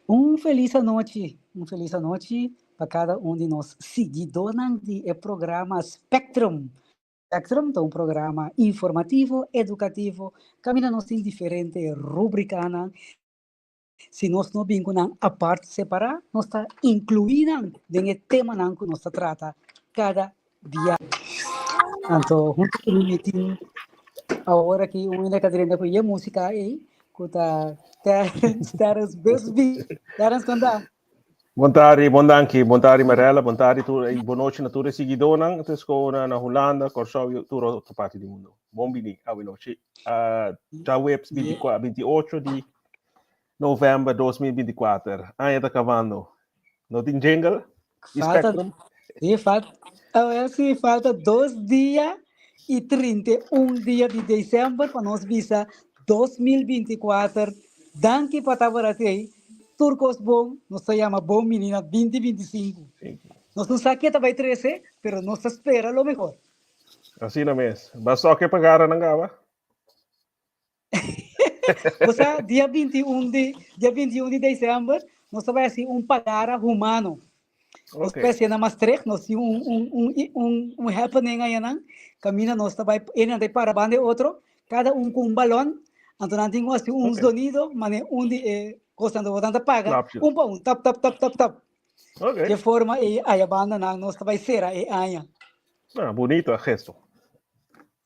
Un felis anochi, un felis anochi pa kada un di nos siguidónan di e programa Spectrum. Spectrum ta un programa informativo, edukativo, kaminda nos tin diferente rubrikanan. Si nos no bin ku nan apart separá, nos ta inkluí nan den e temanan ku nos ta trata kada dia. Anto huntu ku mi tin awor aki un hende ka drenta ku e músika ei, ku ta Terence, Terence Busby. Terence, kon ta? Bon tardi, bon danki, bon tardi Marella, bon tardi tur, eh, bon nochi na tur e siguidónan, te skona na Hulanda, Kòrsou i tur otro parti di mundu. Bon bini awe nochi. Uh, djaweps 24, 28 di novèmber 2024. Aña ta kabando. No tin jingle? Di Falta, Spectrum? sí, falta, a ver si falta 2 dia i 31 dia di desèmber pa nos bisa 2024. Danki pa tabata ei. Tur kos bon, nos ta yama bon bini na 2025. Nos no sa kiko ta bai trese, pero nos ta spera lo mihó. Asina mes. Basta ke pagar nan gaba? Osea, dia 21 di desèmber, nos ta bai hasi un pagara humano. Nos bai hasi na Maastricht, nos tin un happening einan, kaminda nos ta bai, nan ta para banda di otro, kada un ku un balòn, anto nan tin ku hasi un zonido, manera un di e kosnan nan ta paga, Klapje. Un pa un, tap, tap, tap, tap, tap. Di forma ei aya banda nan nos ta bai sera e aña. Ah, bunita gesto.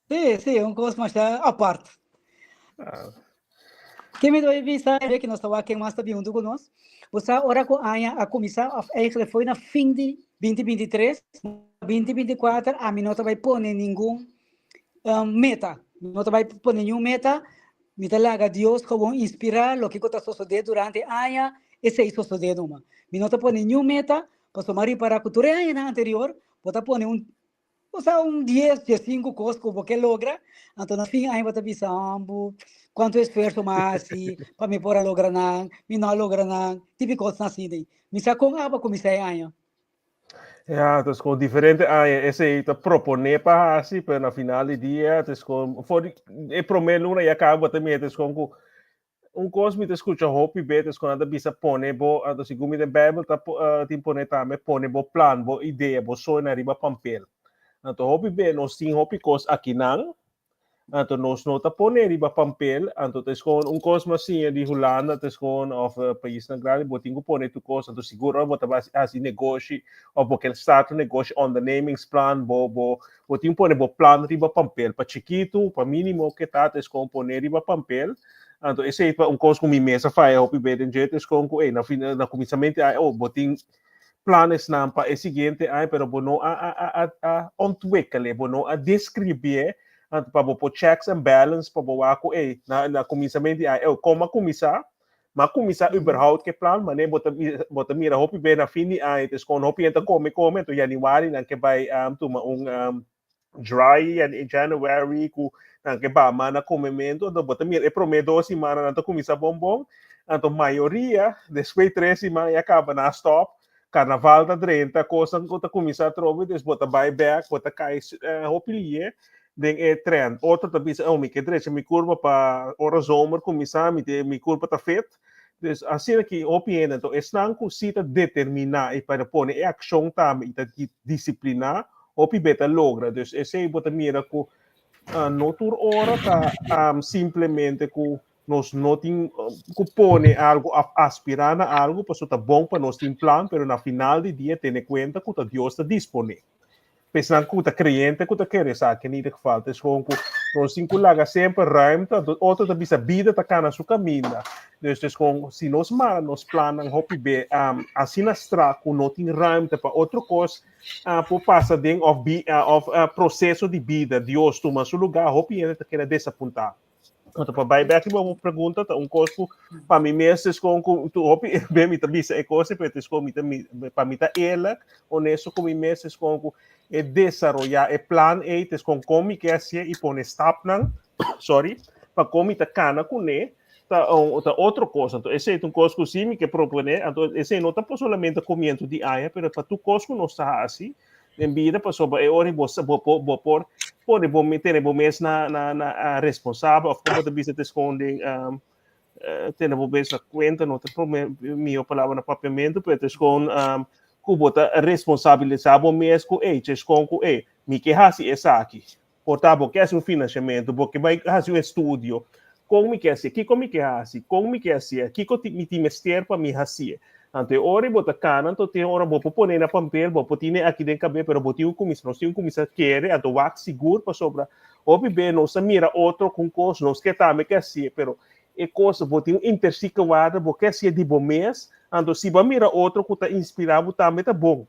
Sí, un kos masha apart. Ke mi ta bisa ku nos ta ken mas ta bin huntu ku nos. Osea, ora ku aña a kuminsá, of eigenlijk foi na fin di 2023, 2024, ami no ta bai pone ningun meta. No ta bai pone ningun meta. Mi ta laga Dios gewoon inspirá loke ku ta sosodé durante aña, esei sosodé numa. Mi no ta pone ningun meta, pasobra mi a ripará ku tur e añanan anterior, bo ta pone un, osea, un 10, 15 kos ku bo ke logra, anto na fin aña bo ta bisa, "Ambu, kuantu esfuerso mi a hasi pa mi por a logra nan, mi no a logra nan", típiko kosnan asina. Mi sa kon abo a kuminsá e aña? Ja, dus gewoon diferente aña. Esei ta proponé pa hasi, pero na final di dia, het is gewoon, for di, e promé luna ya kaba ta mira, het is gewoon ku un kos mi ta skucha hopi be, het is gewoon nan ta bisa pone bo, anto segun mi den Bijbel ta tin pone tambe pone bo plan, bo idea, bo soño riba pampel. Anto hopi be nos tin hopi kos akinan, anto nos no ta pone riba pampel, anto ta is gewoon un kos mas siña di Hulanda, ta is gewoon of paisnan grandi, bo tin ku pone tur kos, anto sigur ora bo ta bai hasi negoshi of bo ke start un negoshi, ondernemingsplan, bo tin pone bo plan riba pampel, pa chikitu, pa minimo ke ta, ta is gewoon pone riba pampel, anto esei ta un kos ku mi mes a faya hopi be den dje, ta is gewoon ku ey na fin na kuminsamentu ay oh bo tin planesnan pa e siguiente aña, pero bo no a ontwikkelen, bo no a describié, anto pa bo por checks and balance, pa bo wak ku ey, na kuminsamentu di aña, ey, kon a kuminsá, m'a kuminsá überhaupt ku e plan, manera bo ta mira hopi be na fin di aña, entonces kon hopi hende ta kome kome, anto januari nan ke bai tuma un dry in January ku nan ke ba na komementu, anto bo ta mira e promé 2 siman nan ta kuminsá bon bon, anto mayoria despues 3 siman ya kaba nan stop, karnaval ta drenta, kosnan ku ta kuminsá atrobe, dus bo ta bai bèk, bo ta kai hopi lié den e trend. Otro ta bisa, "Oh, mi ke drecha mi kurpa pa ora zomer kuminsá, mi kurpa ta fit." Dus asina ki hopi hende, anto esnan ku si ta determiná i pa pone e akshon tambe i ta disipliná, hopi be ta logra. Dus esei bo ta mira ku no tur ora ta simplemente ku nos no tin ku pone algu of aspirá na algu, pasobra ta bon pa nos tin plan, pero na final di dia tene kuenta ku ta Dios ta disponé. P'esnan ku ta kreyente ku ta kere esaki in ieder geval, ta es gewoon ku nos tin ku laga semper ruimte, anto otro ta bisa bida ta kana su kaminda. Dus es gewoon si nos mara nos plannan hopi be asina strak ku no tin ruimte pa otro kos por pasa den of of proseso di bida, Dios tuma su lugá, hopi hende ta keda desapuntá. Anto pa bai bek riba bo pregunta, ta un kos ku pa mi mes es kon ku tu hopi be mi ta bisa e kos, pero es kon mi ta pa mi ta eerlijk, honesto ku mi mes, es kon ku e desaroyá e plan ei, es kon kon mi ke hasié i pone stapnan, sorry, pa kon mi ta kana kuné, ta otro kos. Anto esei ta un kos ku sí mi ke proponé, anto esei no ta pa solamente komienso di aña, pero pa tur kos ku nos ta hasi den bida, pasobra e ora bo por pone bo tene bo mes na responsabel, of kon bo ta bisa, te esconden. um, Tene bo mes na kuenta, no ta prome mihó palabra na papiamentu, pero ta eskon ku bo ta responsabilisá bo mes ku ey, ta eskon ku ey, mi ke hasi esaki. Por ta bo ke hasi un finansiamentu, bo ke bai hasi un estudio, kon mi ke hasié, kiko mi ke hasi, kon mi ke hasié, kiko mi tin mester pa mi hasié. Anto e ora ei bo ta kana, anto tin ora bo por pone na pampel, bo por tine aki den kabes, pero bo tin ku kuminsá, nos tin ku kuminsá kere, anto wak sigur pasobra hopi be nos ta mira otro ku un kos, nos ke tambe ke hasié, pero e kos bo tin un intrinsieke waarde, bo ke hasié di bo mes, anto si bo a mira otro ku ta inspirá bo tambe ta bon.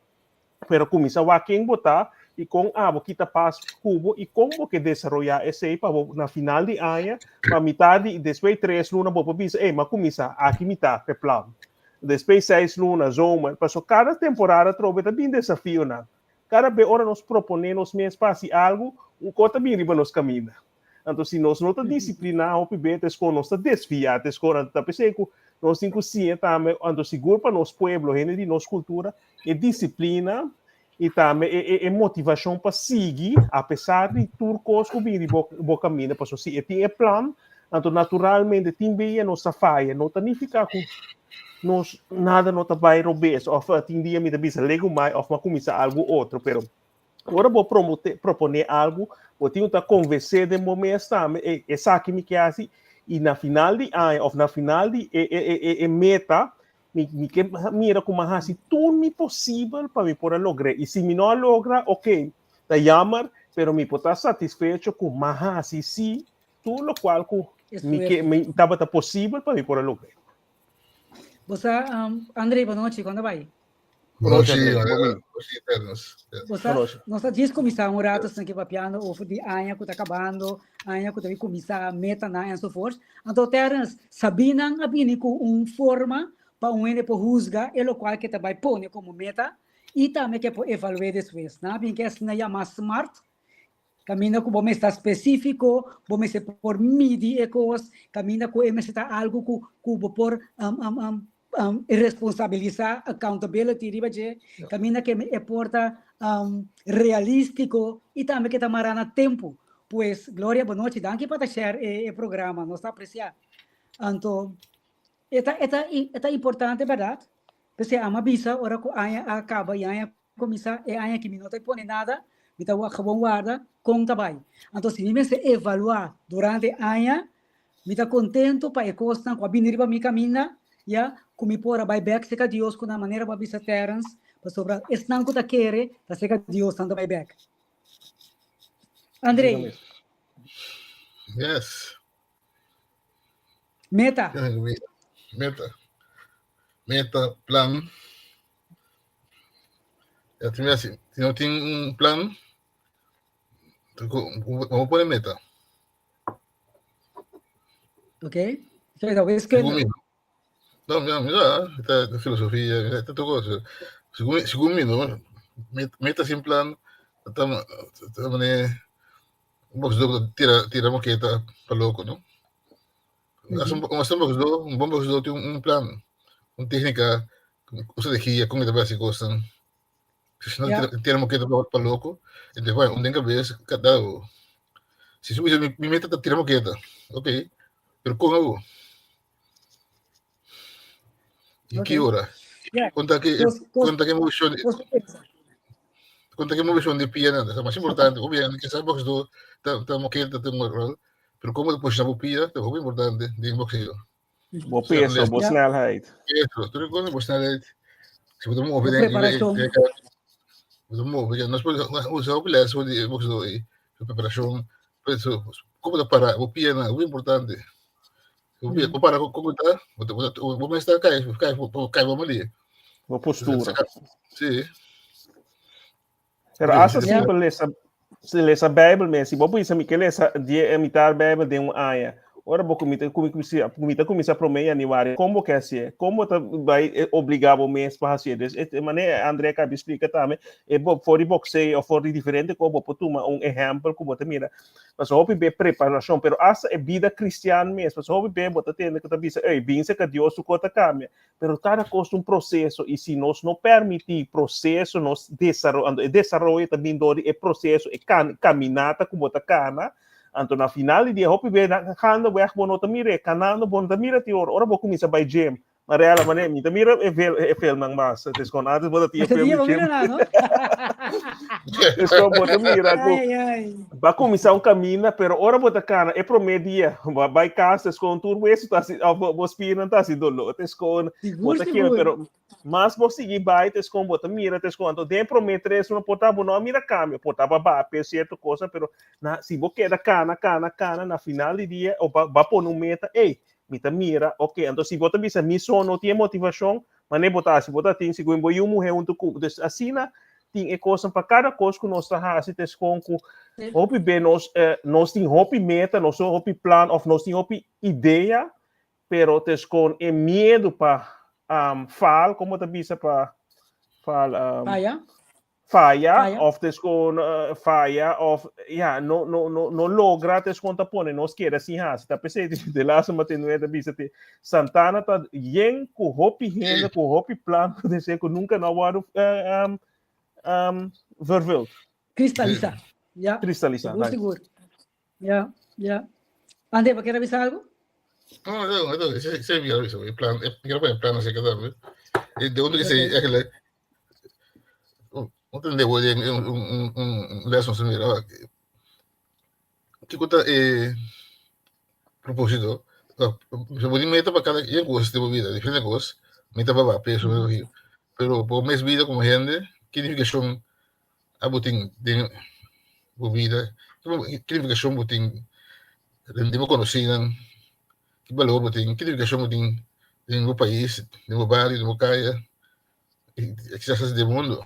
Pero kuminsá wak ken bo ta i kon abo kita pas ku bo i kon bo ke desaroyá esei pa bo na final di aña, pa mitar di despues di tres luna bo por bisa, ey, m'a kuminsá, aki mi ta ku e plan. Despues seis luna, zomer, pasobra kada temporada atrobe ta bin desafionan. Kada be ora nos proponé nos mes pa hasi algu, un kos ta bin riba nos kaminda. Anto si nos no ta disipliná hopi be, ta eskor nos ta desviá, ta eskor anto ta p'esei ku nos tin ku siña tambe, anto sigur pa nos pueblo, hende di nos kultura, e disiplina i tambe e e e motivashon pa sigui apesar di tur kos ku bin riba bo kaminda, pasobra si e tin e plan, anto naturalmente tin bia nos ta faya, no ta nifiká ku nos nada no ta bai robes òf tin dia mi ta bisa legumai òf mi a kuminsá algu otro, pero Ora bo promote, proponé algu, bo tin ku ta konvensé den bo mes tambe, e esaki mi ke hasi, i na final di aña òf na final di e e e e meta, mi mi ke mira ku mi a hasi tur mi posibel pa mi por a logr'é. I si mi no a logra, oke, ta yammer, pero mi por ta satisfecho ku mi a hasi sí tur lokual ku mi ke mi tabata posibel pa mi por a logr'é. Bo sa, André, bonochi, kon ta bai? Bonochi, bonochi, Ternos. Nos ta djis kuminsá un rato esnan ke papiando over di aña ku ta kabando, aña ku ta bin kuminsá, metanan enzovoorts. Anto Terrence, sabinan a bini ku un forma pa un hende por husga e lokual ke ta bai pone komo meta i tambe ke por evalu'é despues. Nan a bin ke asina yamá smart, kaminda ku bo mester ta spesífiko, bo mester por midi e kos, kaminda ku e mester ta algu ku ku bo por responsabilisá, accountability riba dje, kaminda ke e por ta realístiko i tambe ke ta mará na tempu. Pues, Gloria, bonochi, danki pa ta share e programa, nos ta apresiá. Anto, e ta e ta e ta importante bèrdat? P'esei amo a bisa ora ku aña a kaba i aña kuminsá, e aña aki mi no ta pone nada, mi ta gewoon warda kon ta bai. Anto si mi mester evaluá durante aña, Mi ta contento pa e cosnan cu a bini riba mi caminda, ya, cu mi por a bay bek cerca Dios cu na manera bo a bisa Terence, pasobra esnan cu ta kere ta cerca Dios nan ta bay bek. Andrei. Yes. Meta. Meta. Meta, plan. Ya, si no tin un plan, bo pone meta. Ok. Zo wiskunde. No, mira, mira, esta filosofia, mira, esta cosa. Segun, segun mi, no, meta sin plan, ta, ta manera, un boxeador tira, tira moqueta pa loco, no? Un, un boxeador, un bon boxeador tiene un plan, un técnica, una estrategia, con que te va a hacer cosas. Si no tira moqueta pa loco, entonces, bueno, un den cabeza, cada Si su mi, mi meta ta tira moqueta, ok, pero con algo. ¿Y okay. qué hora? Yeah. Conta que, conta que movisión, conta que movisión de pia, es más importante. Obviamente, que sabe boxeador, ta, ta moqueta, ta un pero como posicionar pia, es muy importante de boxeo. Bo peso, bo snelheid. Peso, tur cosa, bo snelheid. Si bo ta move den preparacion. Bo ta move, nos por usa hopi les for di boxeador ei. Su preparacion, peso, como ta para, bo pierna, muy importante. Bo pia, bo para como ta, bo bo mes ta kai, kai, kai bo mali. Bo postura. Sí. Pero hasta simpel lesa, lesa Bijbel mes. Si bo bisa mi ke lesa die, mitar Bijbel den un aña. Ora bo kumita kumita kumisa prome januari, kon bo ke hasié? Kon bo ta bai obliga bo mes pa hasié? Dus e manera André kabi splika tambe, e bo for di boxeo of for di diferente kos bo por tuma un ehèmpel ku bo ta mira. Pasobra hopi be preparashon, pero hasta e bida kristian mes, pasobra hopi be bo ta tende ku ta bisa, ey, binse ka Dios su kos ta kambia. Pero kada kos ta un proseso i si nos no permití proseso nos desaroyo, anto e desaroyo ta bin dor di e proseso, e kaminata ku bo ta kana, Anto na final di dia hopi be na gaandeweg bo no ta mira e kanando bo no ta mira tin ora ora bo kuminsá bai gym Mariela mane mi ta mira e vel e filmnan mas es kon antes bo ta tin e film di gym es kon bo ta mira ku ba kuminsá un kaminda pero ora bo ta kana e promé dia bo a bai kas es kon tur wesu ta hasi òf bo spiernan ta hasi doló es kon bo ta kere pero Mas bo sigui bai ta eskon bo ta mira ta eskon. Anto den prome tres luna por ta bo no a mira kambio, por ta bo a bapia sierto kosa, pero na si bo keda kana kana kana na final di dia o ba ba pone un meta, ey mi ta mira ok, anto si bo ta bisa mi so no tin e motivashon, mane bo ta hasi, bo ta tin segun bo yu muhe huntu ku bo. Dus asina tin e kosnan pa kada kos ku nos ta hasi ta eskon ku hopi be nos nos tin hopi meta, nos tin hopi plan of nos tin hopi idea, Pero ta eskon e miedu pa um, faal, como ta bisa pa faal, um, Faya. faya, Faya. of ta eskon uh, faya, of ja, no, no, no, no logra, ta eskon ta pone nos keda sin hasi. Ta pesey de laatste matin ta bisa te Santana ta yen ku hopi hende, ku hopi plan, ku deseo ku nunca no a wordo uh, um, um, vervuld. Kristalisá. Ja. Kristalisá, Sigur, nice. sigur. Ja, ja. André, bo kier bisa algo? No, no, no, ese mi quiero bisa, mi plan, mi quiero poner plan así que también. De onde que se eigenlijk no tende voy un un un les no mira. Kiko ta e propósito? Se pone meta para cada quien cosa de vida, diferente cosa, meta para peso, pero por mes vida como gente, ¿qué significación Abo tin den bo bida? Ki nifikashon bo tin den bo konosínan? Ki balor bo tin? Ki nifikashon bo tin den bo pais, den bo bario, den bo kaya, i kisas den mundu,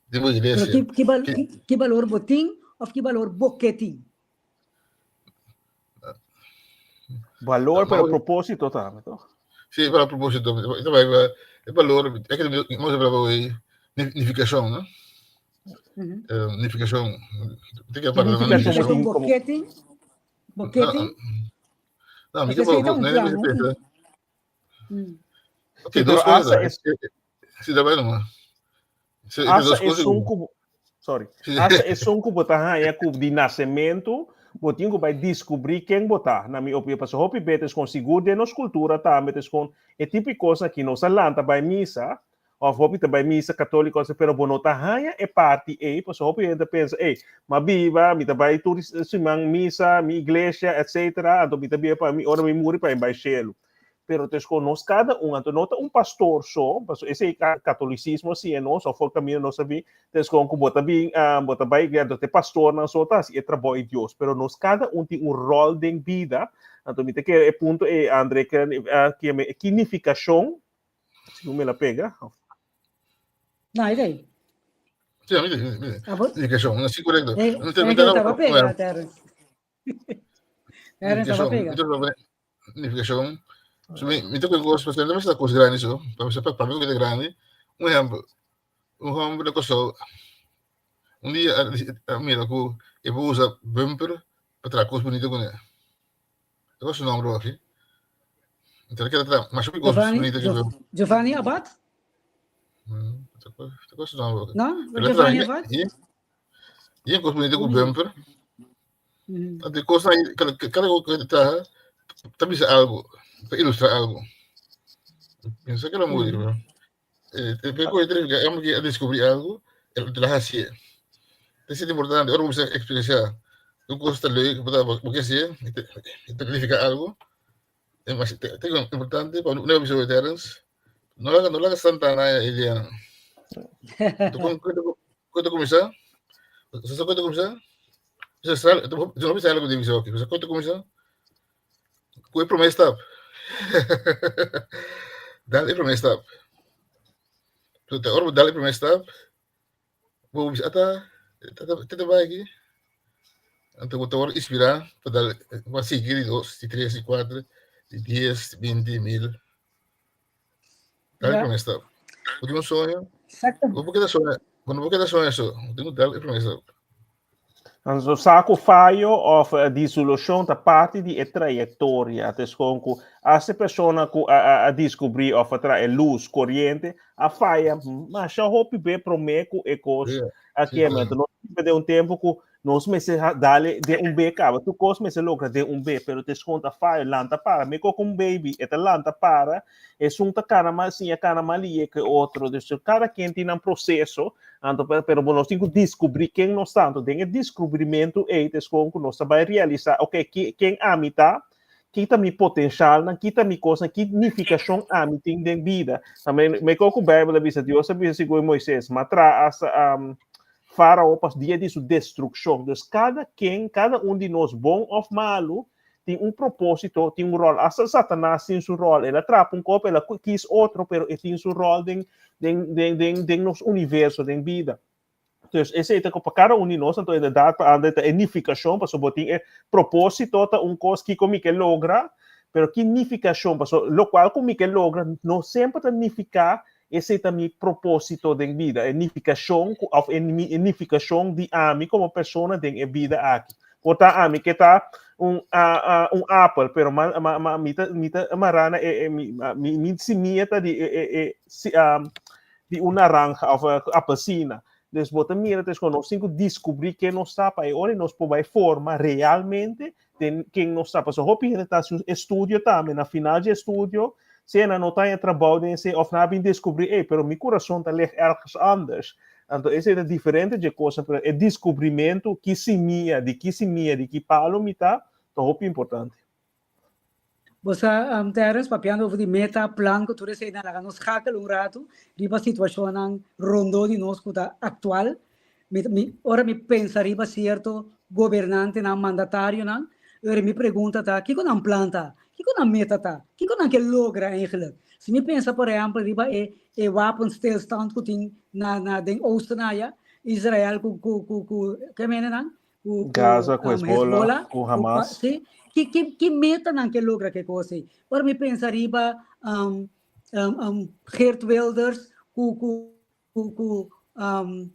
den bo Pero iglesia? ki, ki, bal, ki, ki balor bo tin of ki balor bo ke tin? Balor, pero propósito tambe, toch? Sí, para propósito. E balor, é que nós falamos aí, nificação, né? Nificação. Tem que falar de nificação. Boquete, boquete. Não, me que não, nem Ok, dos cosas. Sí, da bueno, Hasta esun ku sorry. Hasta esun ku bo ta haña ku di nasementu, bo tin ku bai diskubrí ken bo ta, na mi opinion. Pasobra hopi bes ta eskon sigur den nos kultura tambe ta eskon e tipo di kosnan ki nos a lanta bai misa, òf hopi ta bai misa katóliko asina, pero bo no ta haña e parti ei, pasobra hopi hende ta pensa, ey, m'a biba, mi ta bai tur siman misa, mi iglesia, etcetera, anto mi ta biba pa mi ora mi muri pa mi bai shelu. Pero ta esco nos cada un, anto no ta un pastor so, paso esey catolicismo a siña nos, of for camino nos a bin, ta esco cu bo ta bin, bo ta bay iglesia, anto ta e pastornan so ta haci e trabou di Dios, pero nos cada un tin un rol den bida, anto mi ta kere e punto ey Andre ke ki nificacion, si mi la pega. No, ahí dey. Sí, a mi mi nificacion, no, sí, correcto. No te estaba pega, Terence. Terence estaba pega. Nificacion. So, mi, mi ta kos, pasobra no mester ta kos grandi so, pa mi pa mi ta grandi. Un ehempel, un homber na Kòrsou, un dia a, a mira ku e por usa bumper pa traha kos bunita kuné. E kos su nomber aki. Enton e keda traha masha hopi kos Giovanni, bunita ku Gio- bumper. Giovanni Abad? Ta kos, ta kos su nomber aki. No? Pero e traha Giovanni yen, Abad? yen, yen kos bunita ku bumper. Mm. Anto kos aí, cada, cada kos que ta, ta bisa algo, ta ilustra algo. Pensa que era muy, bro. Eh, eh, ko que amo que descobrir algo, el te la hacía. Es importante, ahora vamos a experienciar. Un cosa está leuk, porque si, te significa algo. Es más, te, te, importante para un episodio de Terence. No la no la Santana idea. Tu con cuánto comienza? ¿Sabes cuánto comienza? Você não sabe algo de visão aqui. Você quanto começa? Com o primeiro step. Dá o primeiro step. Então, agora dá o primeiro step. Vou até até vai aqui. Então, vou te inspirar para dar, para seguir de 2, de 3, de 4, de 10, 20 mil. Dá o primeiro step. Porque um sonho. Exactamente. Por que sonho? Quando você sonha isso, tem que dar o primeiro step. Anto sa ku fayo òf disolushon ta parti di e trayektoria. Ta eskon ku hasta e persona ku a diskubrí òf a traha e lus, koriente, a faya masha hopi be promé ku e kos a kema. Anto nos biba den un tempu ku. Nos mester dale den un B kaba. Tur kos mester logra den un B, pero te skon ta fayo, lanta para. Me koko un baby, e ta lanta para, esun ta kana mas siña kana mas lihe ke otro. Dus kada ken tin nan proseso, anto pero bo nos tin ku diskubrí ken nos ta. Anto den e diskubrimentu ei ta eskon ku nos ta bai realisá, oke, ken ami ta, ki ta mi potenshalnan, ki ta mi kosnan, ki nifikashon ami tin den bida. Tambe me koko Beibel a bisa, Dios a bisa segun Moises, ma traha asta Farao pa dia di su destrukshon. Dus kada ken, kada un di nos, bon òf malu, tin un propósito, tin un ròl. Asta Satanas tin su ròl. El a trapa un kop, el a kis otro, pero e tin su ròl den, den, den, den, den nos universo, den bida. Dus esei ta pa kada un di nos, anto inderdaad pa anda ta e nifikashon, pasobra bo tin e propósito ta un kos kiko mi ke logra, pero ki nifikashon, pasobra lokual ku mi ke logra no semper ta nifiká Esei ta mi propósito den bida, e nifikashon ku òf e mi e nifikashon di ami komo persona den e bida aki. Por ta ami ke ta un un apel, pero ma ma ma mi ta mi ta mará na e e mi mi mi simia ta di e e e si di un naranja òf apelsina. Dus bo ta mira ta esku nos tin ku diskubrí ken nos ta pa e ora nos por bai forma realmente den ken nos ta. Pasobra hopi hende ta hasi un estudio tambe, na final dje estudio, sea nan no ta haña trabou den esei òf nan a bin deskubrí, ey, pero mi kurason ta lig ergens anders. Anto esei ta diferente dje kosnan, pero e diskubrimentu ki simia, di ki simia, di ki palu mi ta, ta hopi importante. Bo sa, Terrence, papiando over di meta, plan ku tur eseinan, laga nos schakel un ratu riba situashonnan rondó di nos ku ta aktual. Mi, mi, ora mi pensa riba sierto gobernantenan, mandatarionan, ora mi pregunta ta, kiko nan plan ta? Kiko nan meta ta? Kiko nan ke logra eigenlijk? Si mi pensa, por ehempel, riba e, e wapenstilstand ku tin na, na, den Oosten aya, Israel ku, ku, ku, ku, ke mene nan? Ku, ku, Gaza, ku Hezbollah, Hezbollah, ku ku, Hamas. si, ki, ki, ki meta nan ke logra ke kos ei? Ora mi pensa riba, um, um, um, Geert Wilders ku, ku, ku ku um,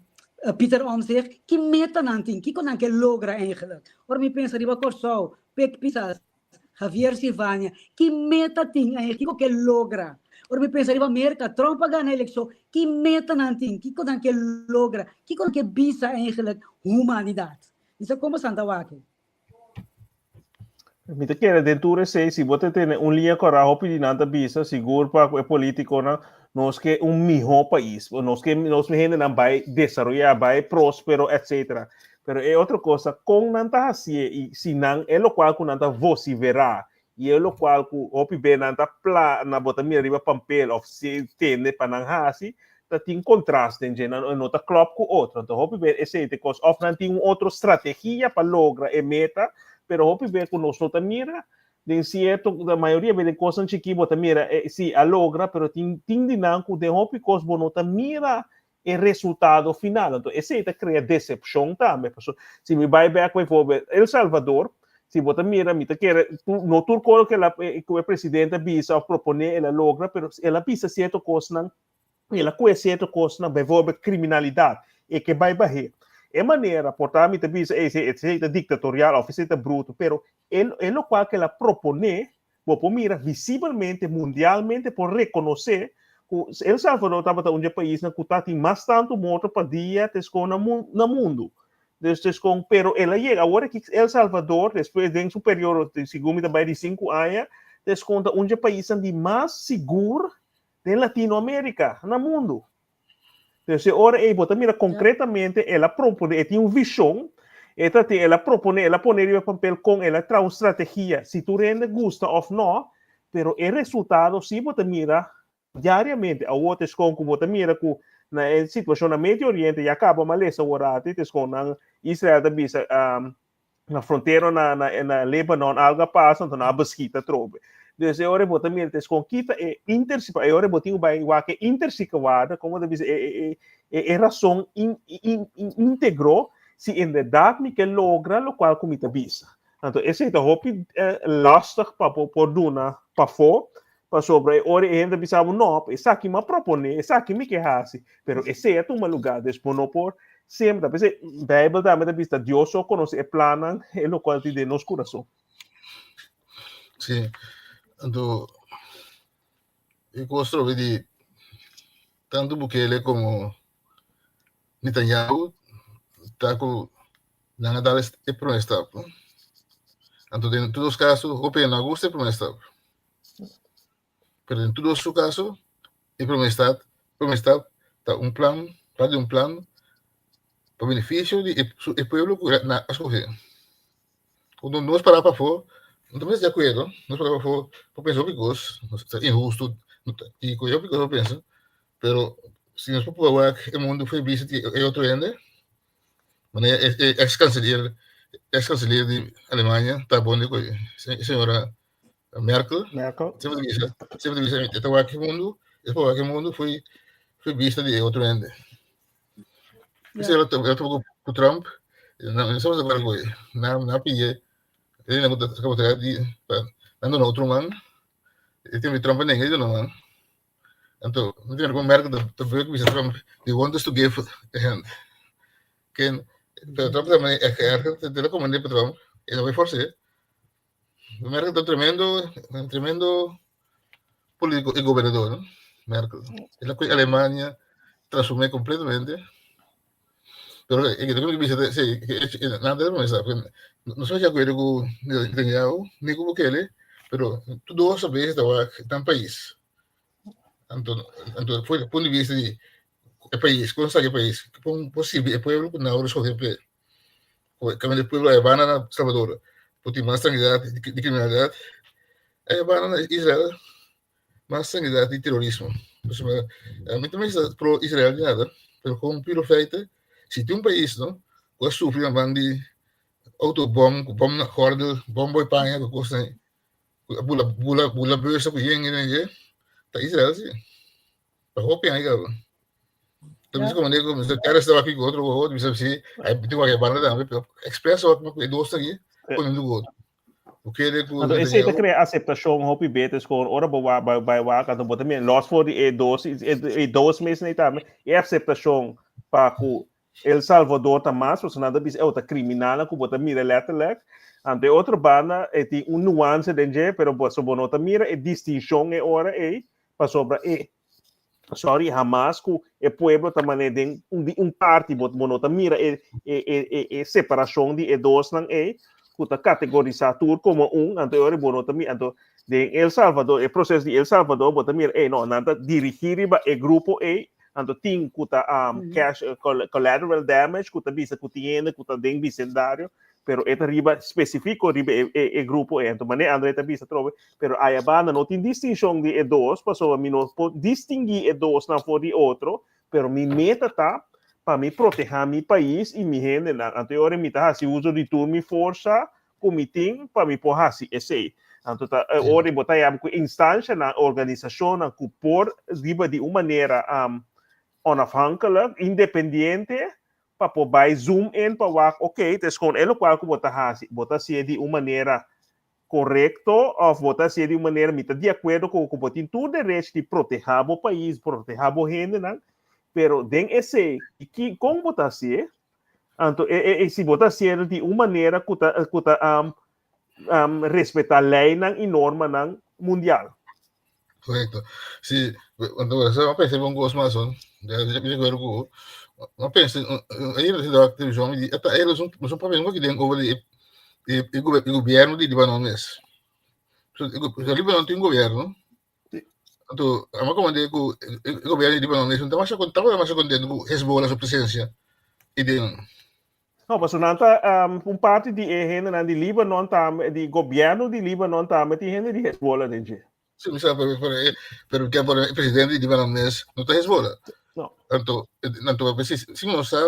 Pieter Omtzigt, ki meta nan tin? Kiko nan ke logra eigenlijk? Ora mi pensa riba Kòrsou, Pik Pisas, Javier Silvania, ki meta tin eigenlijk? Kiko ke logra? Ora mi pensa riba Merka, Trump a gana elekshon, ki meta nan tin? Kiko nan ke logra? Kiko nan ke bisa eigenlijk humanidat? Mi sa komo Santa wak. Mi ta kere den tur esei, si bo ta tene un liña kòrá, hopi di nan ta bisa, sigur pa ku e polítikonan, nos ke un mihó pais, nos ke nos hendenan bai desaroyá, bai próspero, etcétera. Pero e otro kos ta kon nan ta hasié i si nan e lokual ku nan ta vosiverá i e lokual ku hopi be nan ta pla na bo ta mira riba pampel òf si tende pa nan hasi, ta tin contrast den dje, nan no ta klop ku otro. Anto hopi be esei ta e kos, òf nan tin un otro strategia pa logra e meta, pero hopi be ku nos no ta mira den sierto, la mayoria be den kosnan chikí bo ta mira e si a logra, pero tin tin di nan ku den hopi kos bo no ta mira e resultado final. Anto esei ta krea desepshon tambe. Pasobra si mi bai bèk bijvoorbeeld El Salvador, si bo ta mira mi ta kere no tur kos ku ku e presidente a bisa òf proponé el a logra, pero el a bisa sierto kosnan El a kue sierto kosnan, bijvoorbeeld kriminalidat, e ke bai bah'é. E manera, por ta mi ta bisa, ey, esei ta diktatorial òf esei ta bruto, pero e e lokual ku el a proponé, bo por mira visibelmente, mundialmente por rekonosé ku El Salvador tabata un di e paisnan ku ta tin mas tantu morto pa dia teskon na na mundu. Dus teskon, pero el a yega, awor aki El Salvador, despues den su periodo, segun mi ta bai di sinku aña, teskon ta un di e paisnan di mas sigur den Latinoamérica, na mundu. Entonces, e ora ei bo ta mira concretamente, el a propone, e tin un vision, e ta tin, el a propone, el a pone riba papel con el a traha un strategia, si tur hende gusta of no, pero e resultado si bo ta mira diariamente. Awor ta escon cu bo ta mira cu na e situacion na Medio Oriente ya caba malesa awor ati, ta escon nan Israel ta bisa, na frontera na, na, na Lebanon algo a pasa, anto nan a beskita atrobe. Dus e ora bo ta mira tes kon kita e intersi, e ora bo tin bai wak e intersikawada, komo ta bisa e, e, e, e rason in, in, in, integro, si inderdaad mi ke logra lokual ku mi ta bisa. Anto esei ta hopi eh, lastig pa por, por duna pafó, pasobra e ora e hende bisa bo no, esaki mi a proponé, esaki mi ke hasi, pero esei a tuma lugá, dus bo no por Semper, p'esei Bijbel tambe ta bisa Dios so konosé e plannan, e lokual tin den nos kurason. Sí, anto e kos trobe di tantu Bukele komo Netanyahu ta ku. Nan a dal e promé stap. Anto den tur dos kaso, hopi no a gusta e promé stap. Pero den tur dos su kaso, e promé stap, promé stap ta un plan, part di un plan pa benefisio di e, su, e pueblo ku nan a skohe. Kuando nos para pafó, no ta mester di akuerdo, nos para pafó por pensa hopi kos, ta inhusto, i ku hopi kos por pensa, pero si nos por prueba wak e mundu for e bista di e otro hende, Manera e e ex canciller ex canciller di Alemania ta bon di koe señora Merkel. Merkel. Semper ta bisa, semper ta bisa e ta wak e mundu, e por wak e mundu foi foi bista di e otro hende. P'esei el a topa ku Trump, nan no tabata acuerdo koe, nan nan a pidi e nan ku ta tabata di pa nan duna otro man, e tempo Trump a nenga di duna man. Anto, mi ta mira kon Merkel ta buk bisa Trump, they want us to give a hand. Ken, pero Trump ta mane erger, te la komandé pa Trump, e no bai fors'é. Merkel ta tremendo, un tremendo político y gobernador, no? Merkel. El a koe Alemania, transformé completamente. Pero e ke ta bisa sí, nada de mesa, no soy de acuerdo ku Netanyahu ni ku Bukele, pero tur dos a bes ta wak nan pais. Anto, anto for di punto di vista di e pais, kon saki e pais, kon por sirbi e pueblo ku nan a skohe p'e. Kaminda e pueblo a banda na Salvador por tin mas trankilidat di kriminalidat, a banda na Israel mas trankilidat di terorismo. Pasobra mi ta mester pro Israel di nada, pero kon puro feite si tin un pais no ku a sufri na man di autobom ku bom na gordel, bom bo e paña ku kosnan Bula bula bula beusa ku yen yen yen ta Israel si. Ta hopi aña kaba. Ta bisa como nego mester kere estaba aki ku otro otro bisa si ai tin wak banda tambe pero expreso wak ku e dos aki pone ku otro. Bukele ku Anto esei ta krea aseptashon hopi beter skor ora bo wa bai bai wak anto bo ta mira los for di e dos e dos mes nei tambe e aseptashon pa ku El Salvador ta mas, pasobra nan ta bisa, oh, ta kriminalnan ku bo ta mira letterlijk. Anto e otro banda e tin un nuanse den dje, pero bo, so bo no ta mira e distinshon e ora ei, pasobra e, sorry, Hamas ku e pueblo ta manera den un di un parti, bo, bo no ta mira e, e, e, e, e separashon di e dosnan ei, ku ta kategorisá tur komo un, anto e ora bo no ta mira, anto den El Salvador, e proseso di El Salvador, bo ta mira, ei no, nan ta dirigí riba e grupo ei, Anto tin ku ta um, cash eh, collateral damage ku ta bisa ku tin hende ku ta den bicendario, pero e ta riba spesifiko riba e, e, e grupo e. Anto mane André ta bisa trobe, pero aya banda no tin distinshon di e dos, pasobra mi no por distingui e dos nan for di otro, pero mi meta ta pa mi proteha mi pais i mi hendenan. Anto e ora mi ta hasi uso di tur mi forsa ku mi tin pa mi por hasi esei. Anto ta e ora bo ta yama ku instanshanan, organisashonnan ku por riba di un manera onafhankelijk, independiente, pa por bai zoom in pa wak, ok, ta eskon e lokual ku bo ta hasi, bo ta hasié di un manera korekto òf bo ta hasié di un manera, mi ta di akuerdo ku bo tin tur derecho di protehá bo pais, protehá bo hendenan, pero den esei, ki kon bo ta hasié? Anto e, e, e si bo ta haciendo di un manera ku ta ku ta um, um, respetá leinan i normanan mundial. Correcto. Sí, anto eso ma pensa un cos mas son. Ya ya ya acuerdo ku. Ma pensa ayer na da televisión mi di ata ellos son son papia nunca den over di e e gobierno di Libanon mes. So, e Libanon tin gobierno. Anto, amo komandé ku e gobierno di Libanon mes no ta masha tabata masha kontento ku Hezbollah su presensia i den. No, pasobra nan ta um, un parti di e hendenan di Libanon tambe, di gobierno di Libanon tambe tin hende di Hezbollah den dje. Sí, mi sa, pero, pero, pero ke por e presidente di Libanon mes no ta Hezbollah. No. Anto, anto, si, si no sa,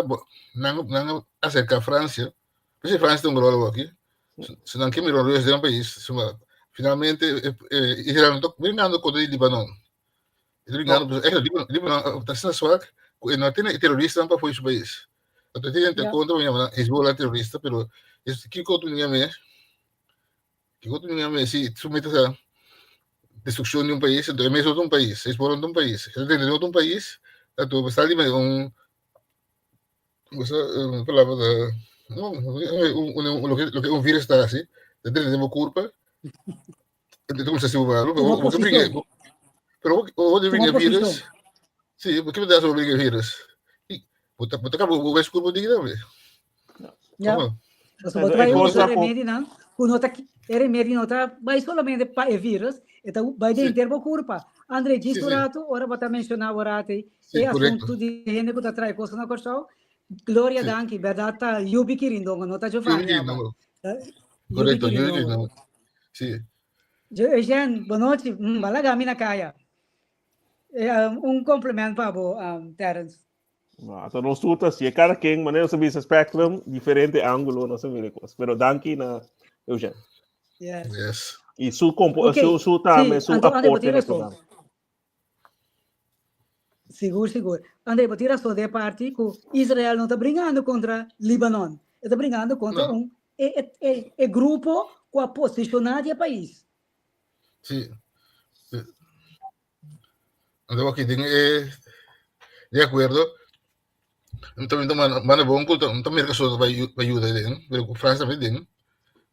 nan, nan acerca Francia, P'esei Francia ta un ròl awor aki. Si nan ke mira un rus den un pais, suma finalmente Israel no ta bringando kontra di Libanon. E ta bringando pasobra ègt Libanon Libanon ta asina swak ku e no tene e teroristanan pafó di su pais. Anto e tin hende kontra ku yama nan Hezbollah terorista pero kiko tu yam'é? Kiko tu yam'é si su meta ta destrukshon di un pais anto e mes no ta un pais, Hezbollah no ta un pais. E ta tende no ta un pais anto bo sa di un Esa palabra ta no, un, lo que, lo que un virus ta hasi, ta drenta den bo kurpa, en ta kuminsá hasi bo malu, pero Tuma bo ke bringa, posishon. pero bo, bo Tuma bringa virus, posishon. sí, bo ke bringa virus, i bo ta, bo ta kaba bo mes kurpa digna tambe. Ja. So bo trae un remedi nan, ku no ta e remedi no ta bai solamente pa e virus, e ta bai den henter bo kurpa. André, djis un rato, ora bo ta menshoná bo rato ei, e asuntu di hende ku ta trae kos na Kòrsou, Gloria danki, bèrdat ta Yubi Kirindongo, no ta Giovanni aba. Yubi Kirindongo. Si. Eugène, bonochi, bo a laga mi na kaya. Un compliment pa bo, Terence. No, ta nos tur ta así. Cada quien, manera nos a bisa spectrum, diferente ángulo nos a mira cos. Pero danki na Eugène. Yes. Yes. Y su compo, Ok, su, su tambe, sí, su anto André, bo aporte tin na e razón. programa. Sigur, sigur. André, bo tin razón den e parti ku Israel no ta bringando kontra Libanon. E ta bringando kontra No. un e, e, e, e grupo ku a posishoná di e pais. Sí. Sí. Anto aki den e di akuerdo Anto mi ta manda bon ku ta Merka so ta bai yuda den, pero ku Fransia tambe den.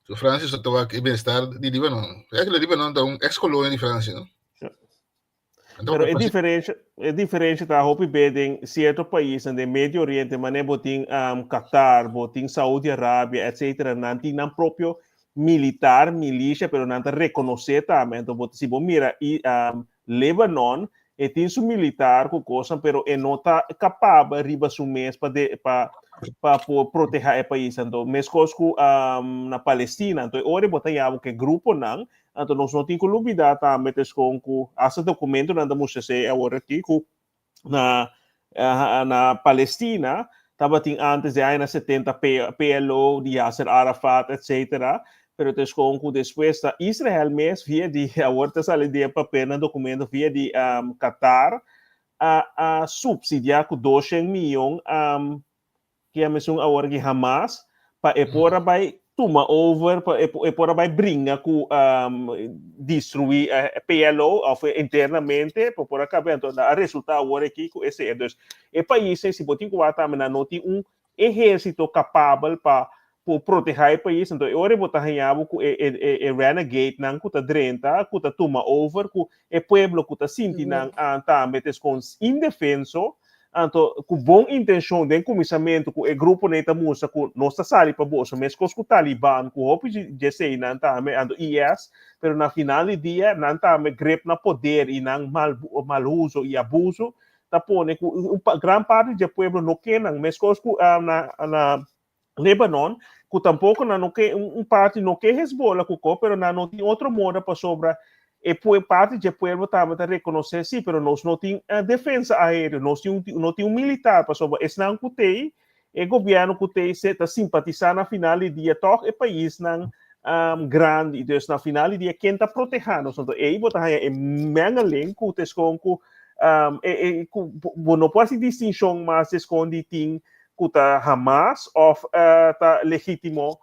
So Fransia so ta wak e bienestar di Libanon. Eigenlijk Libanon ta un ex kolonia di Fransia, no? Ja. Anto Pero e Fransia diferencia, e diferencia ta hopi be den cierto paisnan den Medio Oriente, mane bo tin um, Qatar, bo tin Saudi Arabia, etcétera, nan tin nan propio militar, milicia, pero nan ta reconoce tambe. Anto bo, si bo mira i, um, Lebanon, e tin su militar ku kosnan, pero e no ta kapabel riba su mes pa de, pa pa por proteha e pais. Anto meskos ku um, na Palestina. Anto e ora bo ta yama ku e gruponan, anto nos no tin ku lubida tambe teskon ku hasta dokumentonan ta mustra esei awor aki ku na na Palestina tabatin antes de añanan 70 PLO di Yasser Arafat etcetera, pero teskon ku despues ta Israel mes via di awor ta sali den papelnan dokumento via di um, Qatar a a subsidia ku 200 miyon um, Ki a mesun awor ki Hamas pa e por a bai tuma over, pa e por a bai bringa ku destruí PLO of internamente pa por a kaba. Anto a resulta awor aki ku esei. Dus e paisnan si bo tin ku wak tambe nan no tin un ehérsito kapabel pa por protehá e pais. Anto e ora bo ta haña bo ku e renegadenan ku ta drenta, ku ta tuma over, ku e pueblo ku ta sinti nan tambe ta eskon indefenso. Anto, ku bon intenshon den kuminsamentu ku e gruponan ei ta mustra ku nos ta sali pa boso, meskos ku Taliban, ku hopi dje eseinan tambe, anto IS, pero na final di dia nan tambe grep na poder i nan mal mal uso i abuso ta pone ku un gran parti dje pueblo no ke nan, meskos ku na na Lebanon, ku tampoko nan no ke un parti no ke Hezbollah ku ko, pero nan no tin otro moda pasobra e parti dje pueblo tambe ta rekonosé si, pero nos no tin defensa aéreo, nos tin un no tin un militar pasobra esnan ku tei, e gobièrnu ku tei se ta simpatisá na final di dia tòg e paisnan grandi, dus na final di dia ken ta protehá nos? Anto ei bo ta haña e mengeling ku ta eskon ku e ku bo no por hasi distinshon mas eskon di tin ku ta Hamas òf ta legítimo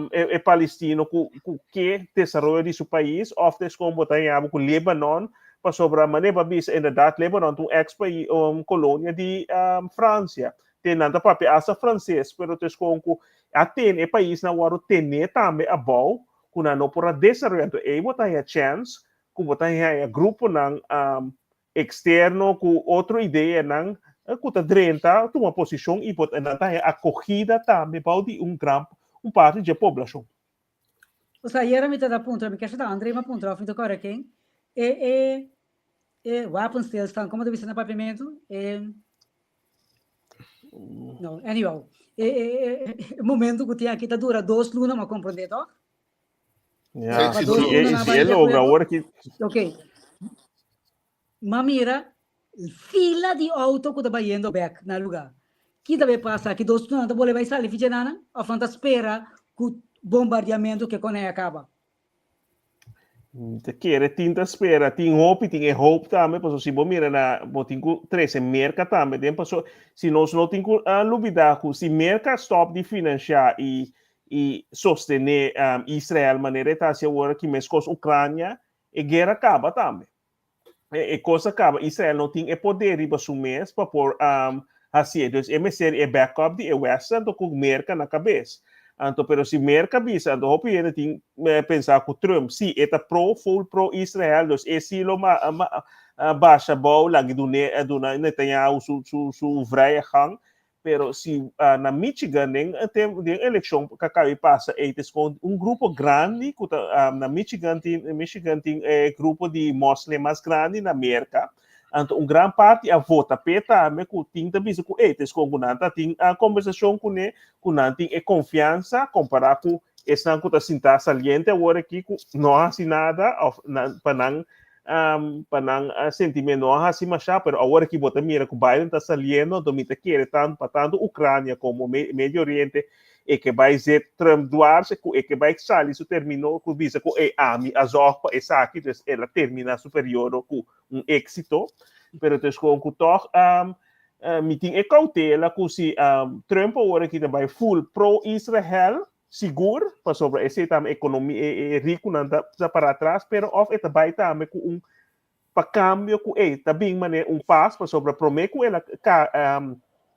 e palestino ku ku ke desaroyo di su pais òf ta eskon bo ta haña bo ku Lebanon pasobra manera bo a bisa inderdat Lebanon ta un ex pais un kolonia di Fransia te nan ta papia asta franses pero ta eskon ku a tene e paisnan wòrdu tene tambe abou ku nan no por a desaroya anto ei bo ta haña chèns ku bo ta haña gruponan externo cu otro ideanan cu ta drenta tuma posicion y por nan ta haña acogida tambe bao di un gran un parti dje poblacion. Osea, ayera mi ta ta puntra, mi kier sa ta André mi a puntra of mi ta kòrda ken, e e e wapenstilstand, komo ta bisa na papiamentu? E no, anyhow, e e e momento ku tin aki ta dura dos luna, mi a komprondé tòg? Ja, Sí, si, sí, e, si e logra awor ki Ok. Ma mira, fila di auto ku ta bayendo bek na lugar. Ki ta bay pasa? Ki dos nan ta bole bay sali ficha nana? Of nan ta spera ku bombardeamento ke kon a kaba? Te kere tin ta spera, tin hopi, tin e hoop tambe, paso si bo mira na, bo tin ku trese Merka tambe den, paso si nos no tin ku uh, lubida ku si Merka stop di financia i i sostené Israel manera e ta hasi awor aki meskos Ucrania, e guera kaba tambe. E, e kos a kaba. Israel no tin e poder riba su mes pa por um, hasié. Dus e mester e backup di e West anto ku Merka na kabes. Anto, pero si Merka bisa, anto hopi hende tin eh, pensa ku Trump, si e ta pro, full pro Israel, dus e si lo ma, ma, uh, basha bou, lagi dune, duna Netanyahu su, su, su vrije gang. Pero si na Michigan den den elekshon ku a kaba di pasa ei ta skon un grupo grandi ku ta na Michigan tin Michigan tin e grupo di moslim mas grandi na Merka. Anto un gran parti a vota p'e tambe ku tin ta bisa ku ei ta skon ku nan ta tin kombersashon kuné ku nan tin e konfiansa kompará ku esnan ku ta sintá saliente awor aki ku no a hasi nada òf nan pa nan pa nan sentiment no a hasi mashá, pero awor aki bo ta mira ku Biden ta saliendo, anto mi ta kere tan pa tantu Ucrania komo Medio Oriente e ke bai zet Trump dwars ku e ke bai sali su termino ku bisa ku e ami a zòg pa esaki, dus el a termina su periodo ku un éksito, pero dus kon ku tòg mi tin e koutela ku si Trump awor aki ta bai full pro Israel, Sigur, pasobra esei tambe ekonomi e e rikunan ta ta para atras, pero òf e ta bai tambe ku un pa kambio ku ei ta bin manera un pas, pasobra promé ku el a ka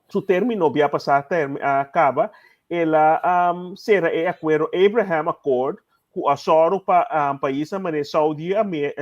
su término bia pasá term a kaba, el a sera e akuerdo Abraham Accord ku a sòru pa paisnan manera Saudi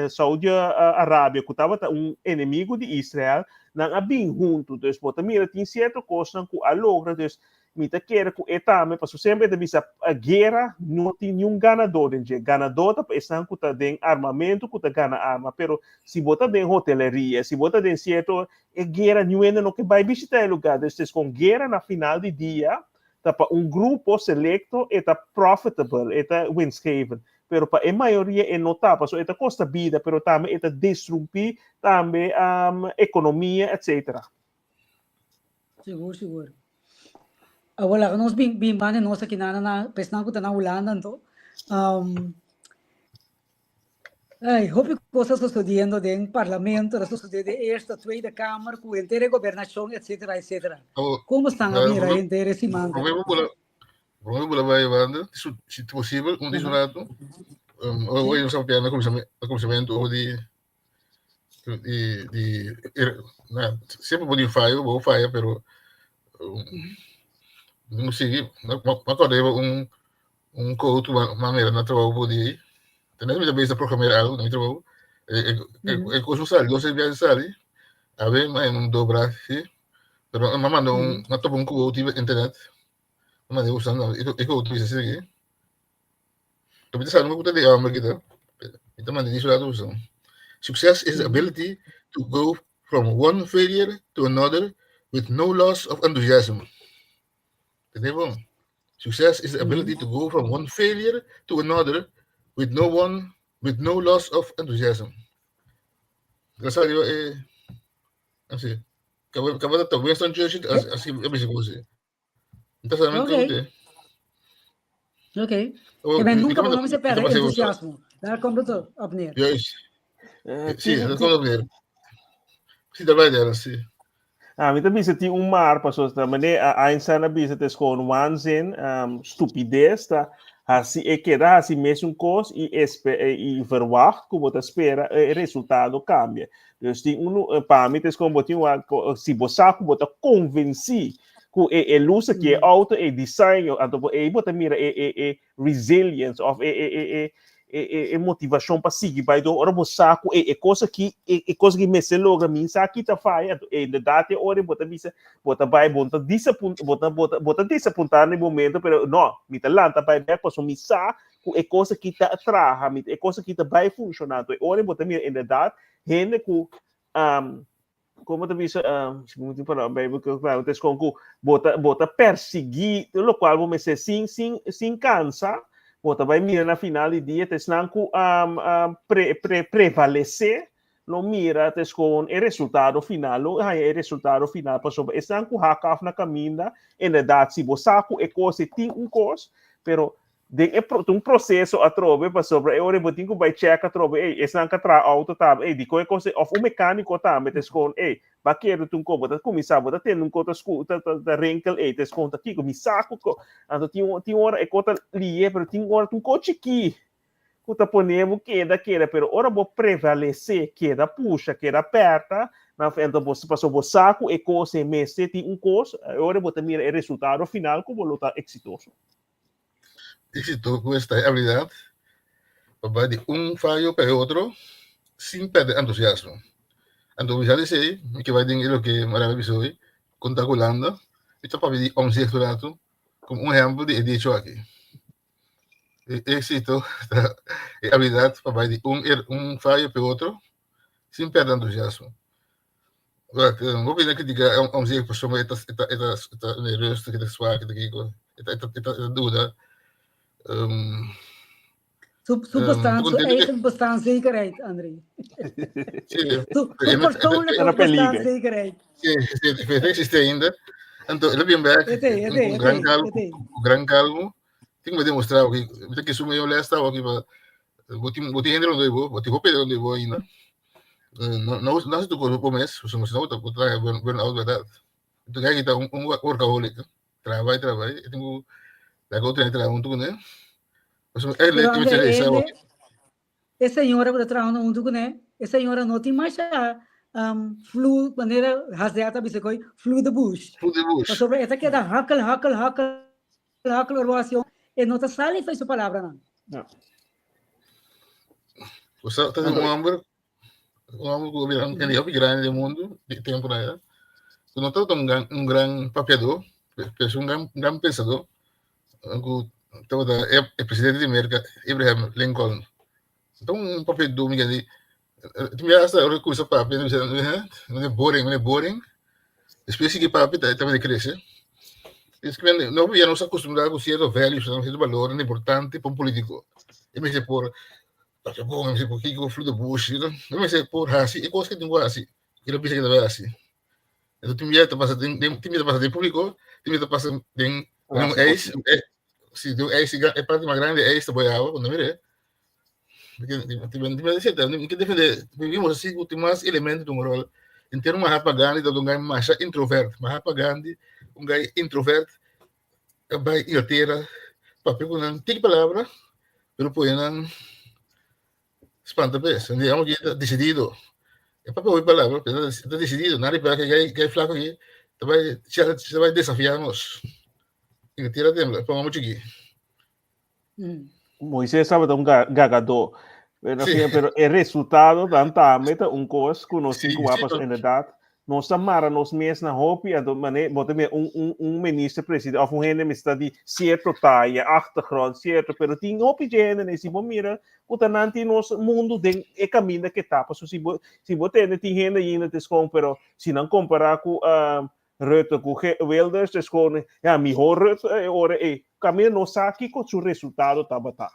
Saudi Arabia ku tabata un enemigu di Israel, nan a bin huntu. Dus bo ta mira tin sierto kosnan ku a logra, dus Mi ta kere ku e tambe, pasobra semper e ta bisa, guera no tin niun ganadó den dje. Ganadó ta pa esnan ku ta den armamentu ku ta gana arma, pero si bo ta den hoteleria, si bo ta den sierto, e guera niun hende no ke bai bishita e lugá. Dus es kon guera na final di dia ta pa un grupo selekto e ta profitable, e ta winstgevend, pero pa e mayoria e no ta, pasobra e ta kosta bida, pero tambe e ta destrumpí tambe ekonomia, etcetera. Sigur, sigur. Awor laga nos bin bin banda nos aki na na pesnan ku ta na Hulanda anto. Um, ay, hopi kos a sucediendo den parlamento, a sucede den Eerste, Tweede Kamer, ku henter e gobernashon, etcetera, etcetera. Oh, Komo stan a eh, mira prome, henter e siman? prome bula, prome bula bai banda, si, si posibel, un dis un rato. Um, Sí? hoy nos a na kuminsamentu over di di di na siempre por tin fayo bo faya pero no sigui me acorda un un quote ku m'a mira na trabou por di tenés mi ta bisa programeer algo na mi trabou e e kos no sali dos tres biaha sali awe m'a un dobra si pero m'a manda un m'a topa un quote riba internet m'a manda usando e quote bisa asina aki. Mi ta sabi ku ta di homber kita. Mi ta manda di su lado usa. Success is the ability to go from one failure to another with no loss of enthusiasm. Entendé bon? Success is the ability to go from one failure to another with no one with no loss of enthusiasm. Gracias a Dios, eh, así. Kaba kaba ta Winston Churchill así a bisa ku así. Ok. Ok. Je bent nunca bang om te perde entusiasmo. Daar komt het op neer. Juist. Sí, dat komt op neer. Sí, daarbij daar, sí. Ah, mi ta bisa tin un mar paso ta mane Einstein a bisa het is gewoon waanzin, um, stupidez ta hasi e keda hasi mesun kos i espe i verwacht ku bo ta spera e resultado kambia. Dus tin un pa mi ta es kon bo tin si bo sa ku bo ta konvensí ku e e lus aki, e auto, e diseño, anto bo ei bo ta mira e e e resilience of e e e e e e e motivashon pa sigui bai door ora bo sa ku e e kos aki e e kos aki mester logra mi sa ki ta faya anto inderdaad e ora bo ta bisa bo ta bai bo ta disapunt bo ta bo ta bo ta disapuntá na e momento pero no mi ta lanta bai bek pasobra mi sa ku e kos aki ta traha mi e kos aki ta bai funshoná anto e ora bo ta mira inderdaad hende ku Como ta bisa, um, si mo tin palabra Bijbel que claro, es con ku bota bota persigui lo cual bo mester sin sin sin cansa, bota bai mira na final di dia, tes nan ku um, um, pre, pre, prevalece, lo mira tes con e resultado final, lo haya e resultado final, pasobra esnan ku hak af na caminda, inderdaad, si bo sa ku e kos e tin un kos, pero Den e pro, un proceso atrobe pasobra e ora bo tin ku bai check atrobe, ey, esnan ka traha auto tambe, ey, dikon e kos ei, of un mecanico tambe ta skon, ey, ba kere tun ko, bo ta kuminsá, bo ta tende un ko ta sku, ta, ta, ta rinkel, ey, ta skon ta kiko, mi sa ku ko, anto tin, tin ora e ko ta lié, pero tin ora tin ko chikí ku ta pone bo keda, keda, pero ora bo prevalesé, keda pusha, keda pèrta, na anto bo, pasobra bo sa ku e kos ei mester tin un kos, e ora bo ta mira e resultado final ku bo lo ta eksitoso. Éxito cuesta e habilidad pa bai di un fayo pa e otro sin perde entusiasmo. Anto bisa di esei, mi ke bai den e loke Mariana bisa hoy, konta ku Hulanda. Mi ta papia di Omtzigt un ratu komo un ehèmpel di e dicho aki. E éksito ta e abilidat pa bai di un er un fayo p'e otro sin pèrdè entusiasmo. Wak, hopi hende a kritiká Omtzigt pasobra e ta e ta e ta e ta rustig, e ta swak, e ta kiko, e ta e ta e ta duda. Su, su bestaan, su eigen bestaanszekerheid, André. Su, su persoonlijke bestaanszekerheid. Sí, sí, sí, existe ainda. Anto, el bien back, con gran calmo, con gran calmo. Tin que demostrar que mi que suma yo lesta aki pa bo tin hende rond bo, bo tin hopi rond bo ainda. No no no tu cosa por mes, so no ta bo traha burn out verdad. Tu kijk ta un workaholic. Trabai, trabai. E tin ku laga otro hende traha huntu kuné. Pasobra Pero eigenlijk André, mester realisá e, wak. e señora ku ta trahando huntu kuné, e señora no tin masha um, flu, manera Hazea ta bisa koi, flu de bush. Flu de bush. Pasobra e ta keda hakkel, hakkel, hakkel, hakkel ora bo hasi un, e no ta sali for su palabranan. Ja. Bo sa ta un homber, un homber ku bira un hende hopi grandi den mundu di tempu na ya. Ku no tabata un gran un gran papiadó, pero si un gran un gran pensadó. Ku tabata e e presidente di Merka, Abraham Lincoln. Ta un papiadó mi di tin bia hasta ora kuminsa papia mi bisa he boring mi boring. Despues sigui papia ta tabata krese. No ya nos a akustumbrá ku sierto values, sierto balornan importante pa un polítiko. E mester por Papia bon, e mester por kiko flu de bush, e mester por hasi e kos ke tin ku hasi, ke lo bisa ke ta bai hasi. Enton tin bia ta pasa den den tin bia ta pasa den públiko, tin bia ta pasa den den un eis, si den un eis e parti mas grandi di eis ta boi awa, ku no mira. Mi ke defende, vivimos asi ku tin mas elemento den un ròl. Entero Mahatma Gandhi tabata un gai masha introvert, Mahatma Gandhi un gai introvert a bai Inglatera papia ku nan tiki palabra pero pone nan spanta pes. Digamos ki ta desidido. E papia hopi palabra pero ta desidido. Nan riba ke gai flaco aki ta bai ta bai desafia nos. Inglatera tembla pongamos chiki. Moisés tabata un gagadó. Pero, sí. pero e resultado dan tambe ta un kos ku nos tin ku wak pasobra inderdaad nos ta mara nos mes na hopi anto mane bo ta mira un un un minister presidente of un hende mester ta di sierto taya, achtergrond sierto pero tin hopi dje hende si bo mira ku ta nan tin nos mundu den e kaminda ke ta pasobra si bo si bo tende tin hende ainda ta eskon pero si nan kompara ku Rutte ku Wilders es gewoon ja mihor Rutte e ora ei. Kaminda no sa kiko su resultado tabata.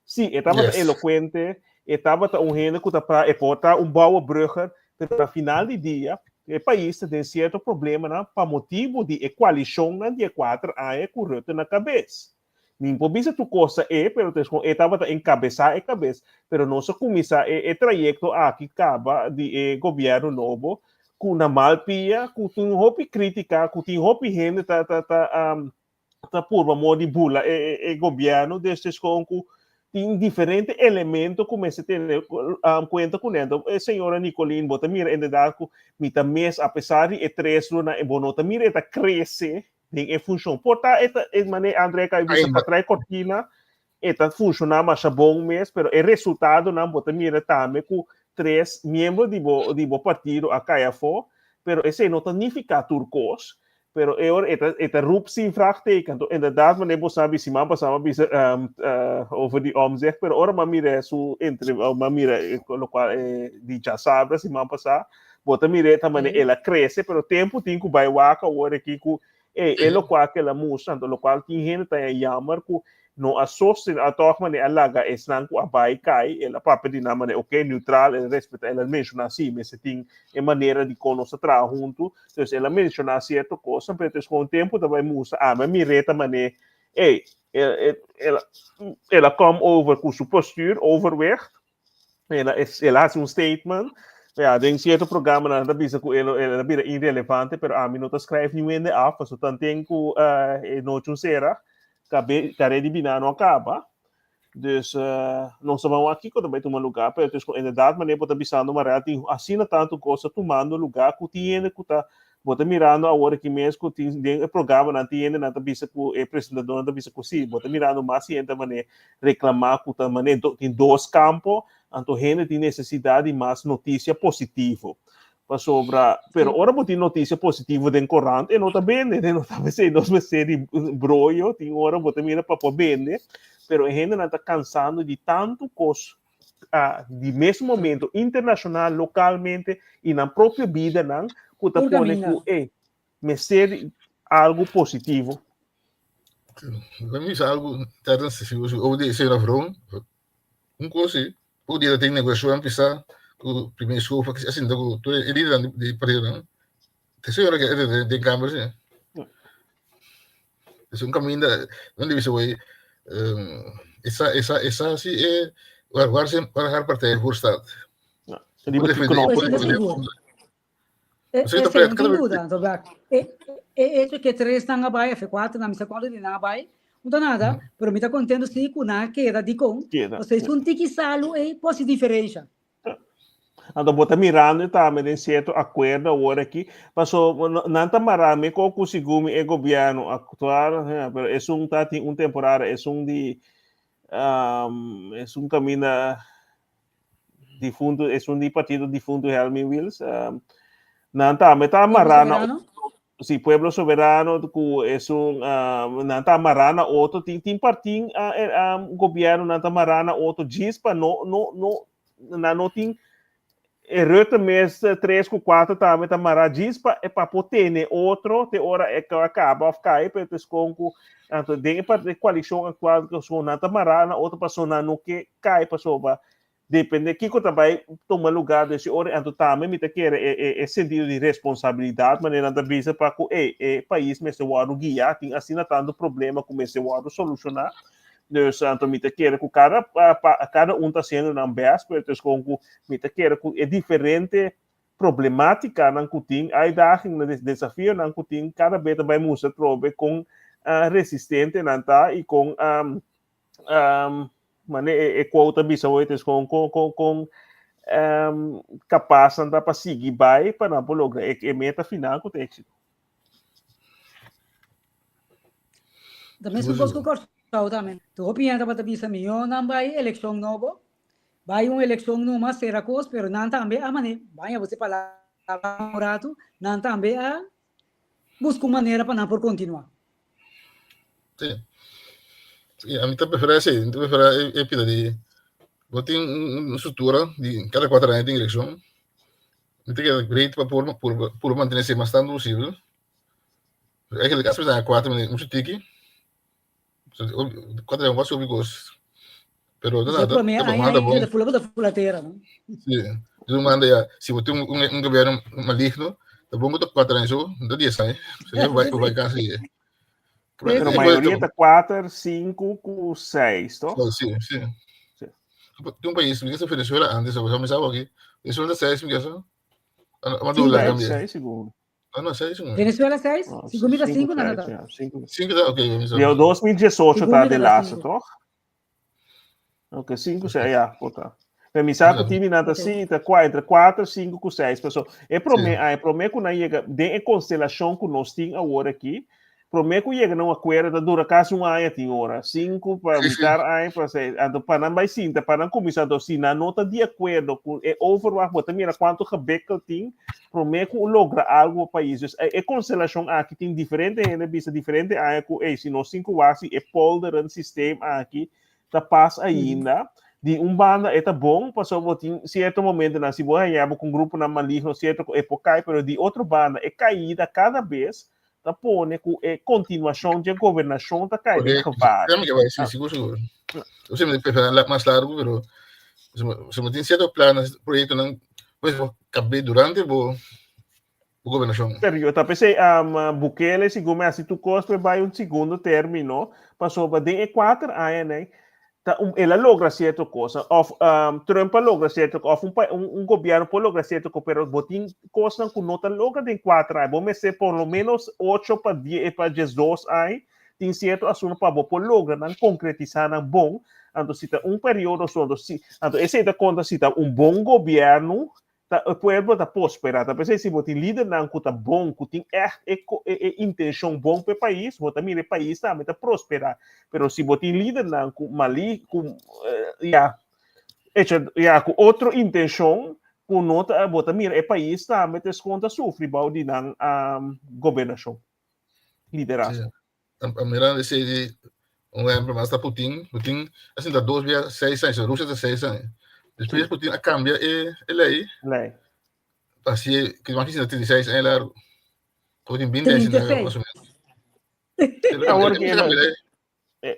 Sí, e tabata elokuente, e tabata un hende ku ta pra e por ta un bouwbrugger, pero na final di dia e pais ta den sierto problemanan pa motibu di e koalishonnan di e kuater aña ku Rutte na kabes. Mi por bisa tur kos ta e, pero ta e tabata enkabesá e kabes. Pero nos a kuminsá e e trayekto aki kaba di e gobièrnu nobo ku na mal pia, ku tin hopi krítika, ku tin hopi hende ta ta ta ta purba modo di bula e e e gobièrnu des des kon ku tin diferente elemento ku mester tene kuenta kuné. Anto e señora Nicolin bo ta mira inderdat ku mi ta mes apesar di e tres luna bo no ta mira e ta krese den e funshon. Por ta e ta e manera André ka bisa Ainda. pa trae kortina e ta funshoná masha bon mes, pero e resultadonan bo ta mira tambe ku tres miembro di bo di bo partido a kai afó, pero esei no ta nifiká tur kos, pero e ora e ta e ta roep sin vraagteken. Anto inderdaad manera bo sabi siman pasá mi a bisa over di Omtzigt, pero ora mi a mira su entre mi a mira lokual e di djasabra siman pasá, Bo ta mir'é ta manera el a krese, pero tempu tin ku bai wak awor aki ku e e lokual ku el a mustra, anto lokual tin hende ta haña yammer ku no a sosten a tòg manera a laga esnan ku a bai kai, el a papia di nan manera oke neutral, el a respetá, el a menshoná si mester tin e manera di kon nos ta traha huntu, entonces el a menshoná sierto kosnan, pero entonces kon tempu ta bai mustra ami a mir'é ta manera ey el el el a come over ku su postuur overwicht. El a, el a hasi un statement. Ja, den cierto programa nan ta bisa ku el, el a bira irrelevante, pero ami no ta schrijf ni wende af, paso tanten ku uh, e nochi un sera, kabe, kare di bina no a kaba. Dus uh, nos ta ban wak kiko ta bai tuma lugar, pero dus inderdaad manera bo ta bisando Marel, tin asina tanto kos ta tumando lugar ku tin hende ku ta Bo ta mirando awor aki mes ku tin den e programanan tin hendenan ta bisa ku e presentadornan ta bisa ku si, bo ta mirando mas hende ta manera reklamá ku ta manera tin dos kampo, anto hende tin nesesidat di mas notisia positivo. Pasobra, pero ora bo tin noticia positivo den corant, e no ta bende, e no ta bese, nos mester di broyo, tin ora bo ta mira pa por bende, pero e hendenan ta cansando di tanto cos uh, di mes momento internacional, localmente y nan propio bidanan cu ta pone cu, eh, mester di algo positivo. Pa mi algo tijdens de over de señora Vroom, un cos sí, un dia tin negociación pisa cu primer schoof así cu tur e lidernan di partidonan. Te señora que den kamer sí. Es un caminda, donde dice wey, esa esa esa sí e waar waar zijn waar haar partij voor staat. Ja, die moet knop. Esei no tin duda. Anto wak, e e hecho ke tres nan a bai, of e kuater nan, mi sa kuantu di nan a bai, no ta nada, pero mi ta kontento si ku nan a keda dikon, pasobra esun tiki salu ei por hasi diferensha. Anto bo ta mirando tambe den sierto akuerdo awor aki, paso nan ta mará mi ko ku segun mi e gobièrnu aktual, pero esun ta tin un temporada, esun di esun kaminda difunto, esun di partido difunto Helmin Wiels, nan tambe ta amará na si Pueblo Soberano ku esun nan ta amará na otro, tin tin partin gobierno nan ta amará na otro djis pa no no no nan no tin e Rutte mes tres ku kuater tambe ta amará djis pa pa por tene otro te ora e kaba of kai pero ta eskon ku anto den e e koalishon aktual nan ta amará na otro pasobra nan no ke kai pasobra Depende kiko ta bai tuma lugar den si ora, anto tambe mi ta kere e e e sentido di responsabilidad manera nan ta bisa pa ku ey e pais mester wòrdu guia, tin asina tantu problema ku mester wòrdu solushoná. Dus anto mi ta kere ku kada pa kada un ta hasiendo nan best, pero ta eskon ku mi ta kere ku e diferente problemátikanan ku tin, uitdagingnan, desafionan ku tin kada be ta bai mustra atrobe kon resistente nan ta i kon um, mane e, e quote a bisa hoy es con con con con um, capaz nan ta pa sigui bai pa nan por logra e, e meta final ku ta éxito. Da mesmo cos ku Kòrsou tambe. Tu hopi hende tabata bisa mihó nan bai elekshon nobo, bai un elekshon numa sera kos, pero nan tambe a mane, baña bo si palabra un ratu, nan tambe a buska un manera pa nan por kontinuá. Sí. Sí, a mi ta preferá esei, mi ta preferá e, e pida di bo tin un, un struktura di kada kuater aña tin elekshon. Mi ta keda great pa por por por mantené esei mas tantu posibel. Eigenlijk as mi kuater mi muchu tiki. Kuater aña hopi kos. Pero ta nada, ta bon, manda bon. Fula bo ta fula tera, no? Sí. Dus manda ya, si bo tin un, un gobierno maligno, ta bon ku ta kuater aña so, no ta dies aña. So ya bai, bai kasi. Pero mayoria ta kuater, sinku ku seis, toch? Sí, sí. Sí. Tin un pais, mi Venezuela antes, so mi sa aki. Venezuela ta seis, mi kesa. Maduro también. Seis, seguro. Ah, no, seis. No. Venezuela seis? No, Sigo mira cinco, na nada. Ja, cinco. Cinco, ok. Yo 2018 ta de laatste, toch? Ok, cinco, seis, ja, por Pero mi sa ku tini nan ta si, ta kwa, entre 4, 5 ku 6. Pero e prome, ah, e prome ku nan yega, den e constelacion ku nos tin awor aki, prome ku yega na un akuerdo ta dura kasi un aña tin ora, 5 pa mitar aña pa 6. Anto pa nan bai sinta, pa nan kuminsá, anto si nan no ta di akuerdo ku e overwacht, bo ta mira kuantu gebikkel tin prome ku logra algu pa pais. Dus e konstelashon aki tin diferente hende bisa diferente aña ku ey si nos tin ku wak si e polderen systeem aki ta pas ainda. Di un banda e ta bon pasobra bo tin sierto momentonan si bo haña bo ku un gruponan maligno sierto ku e por kai, pero di otro banda e kaida kada bes ta pone ku e kontinuashon dje gobernashon ta kai den gevaar. Créeme que va, sí, sigur, sigur. Eu sempre prefiro mas largo, pero se mo tin cierto planes, proyectonan, pues bo cabe durante bo bo gobernacion. Pero yo ta pensei, um, Bukele, segun mi hasi tur kos, pues bai un segundo término, pasobra den e kuater añanan ta un, el a logra cierto cosa, of um, Trump a logra cierto of un, un, un gobierno por logra cierto cosa, pero bo tin cosnan cu no ta logra den cuatro aña. Bo mester por lo menos ocho pa die, pa diesdos aña, tin cierto asunto pa bo por logra nan concretisa nan bon. Anto si ta un periodo so, anto si, anto esey ta conta si ta un bon gobierno, Ta e pueblo ta prospera. Ta p'esei si bo tin lidernan ku ta bon, ku tin ègt e e intenshon bon pa e pais, bo ta mira e pais tambe ta prospera. Pero si bo tin lidernan ku mali ku ya echo ya ku otro intenshon, Ku no ta bo ta mira e pais tambe ta eskon ta sufri bou di nan gobernashon, liderazgo. A mira esei di un ehempel mas ta Putin. Putin a sinta dos bia seis aña, so Rusia ta seis aña. Despues Putin a cambia e e ley. Ley. Así que mas sinta 36 aña largo. Putin 20 aña sinta 36. más o menos. Awor que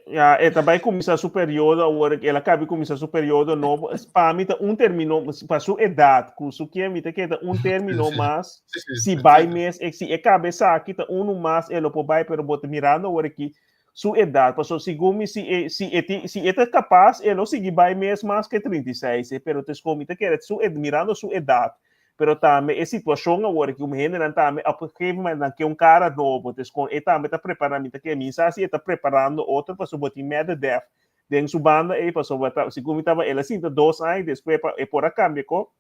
Ja, e ta bai kuminsá su periodo awor, el a kabi kuminsá su periodo nobo. Pa mi ta un término, pa su edat, ku su kien mi ta keda un término mas. Si bai mes, e si e kaba esaki ta unu mas e lo por bai, pero bo ta mirando awor aki su edat. Pasobra segun mi si e si e tin si e ta kapas e lo sigui bai mes mas ke 36, pero ta eskom mi ta kere su mirando su edat Pero tambe e situacion awor cu hendenan tambe op een gegeven moment nan ke un cara nobo, dus con e tambe ta prepara, mi ta kere mi sa si e ta preparando otro pasobra bo tin Medvedev den su banda ey pasobra ta segun mi taba el a sinta dos aña despues pa e por a cambia co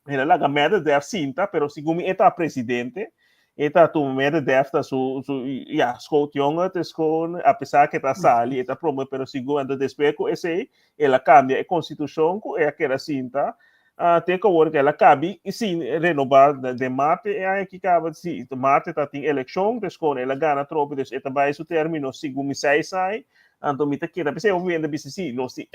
el a laga Medvedev sinta pero segun mi e ta presidente e ta tuma Medvedev ta su su ya schootjongen het is gewoon a pesar que ta sali e ta prome pero segun anto despues cu esey el a cambia e constitucion cu e a keda sinta Te ku awor ku el a kabi i sin renobá den marte e aña ki kaba, si marte ta tin elekshon, dus kon el a gana atrobe, dus e ta bai su término segun mi seis aña, anto mi ta keda p'esei hopi hende bisa si nos tin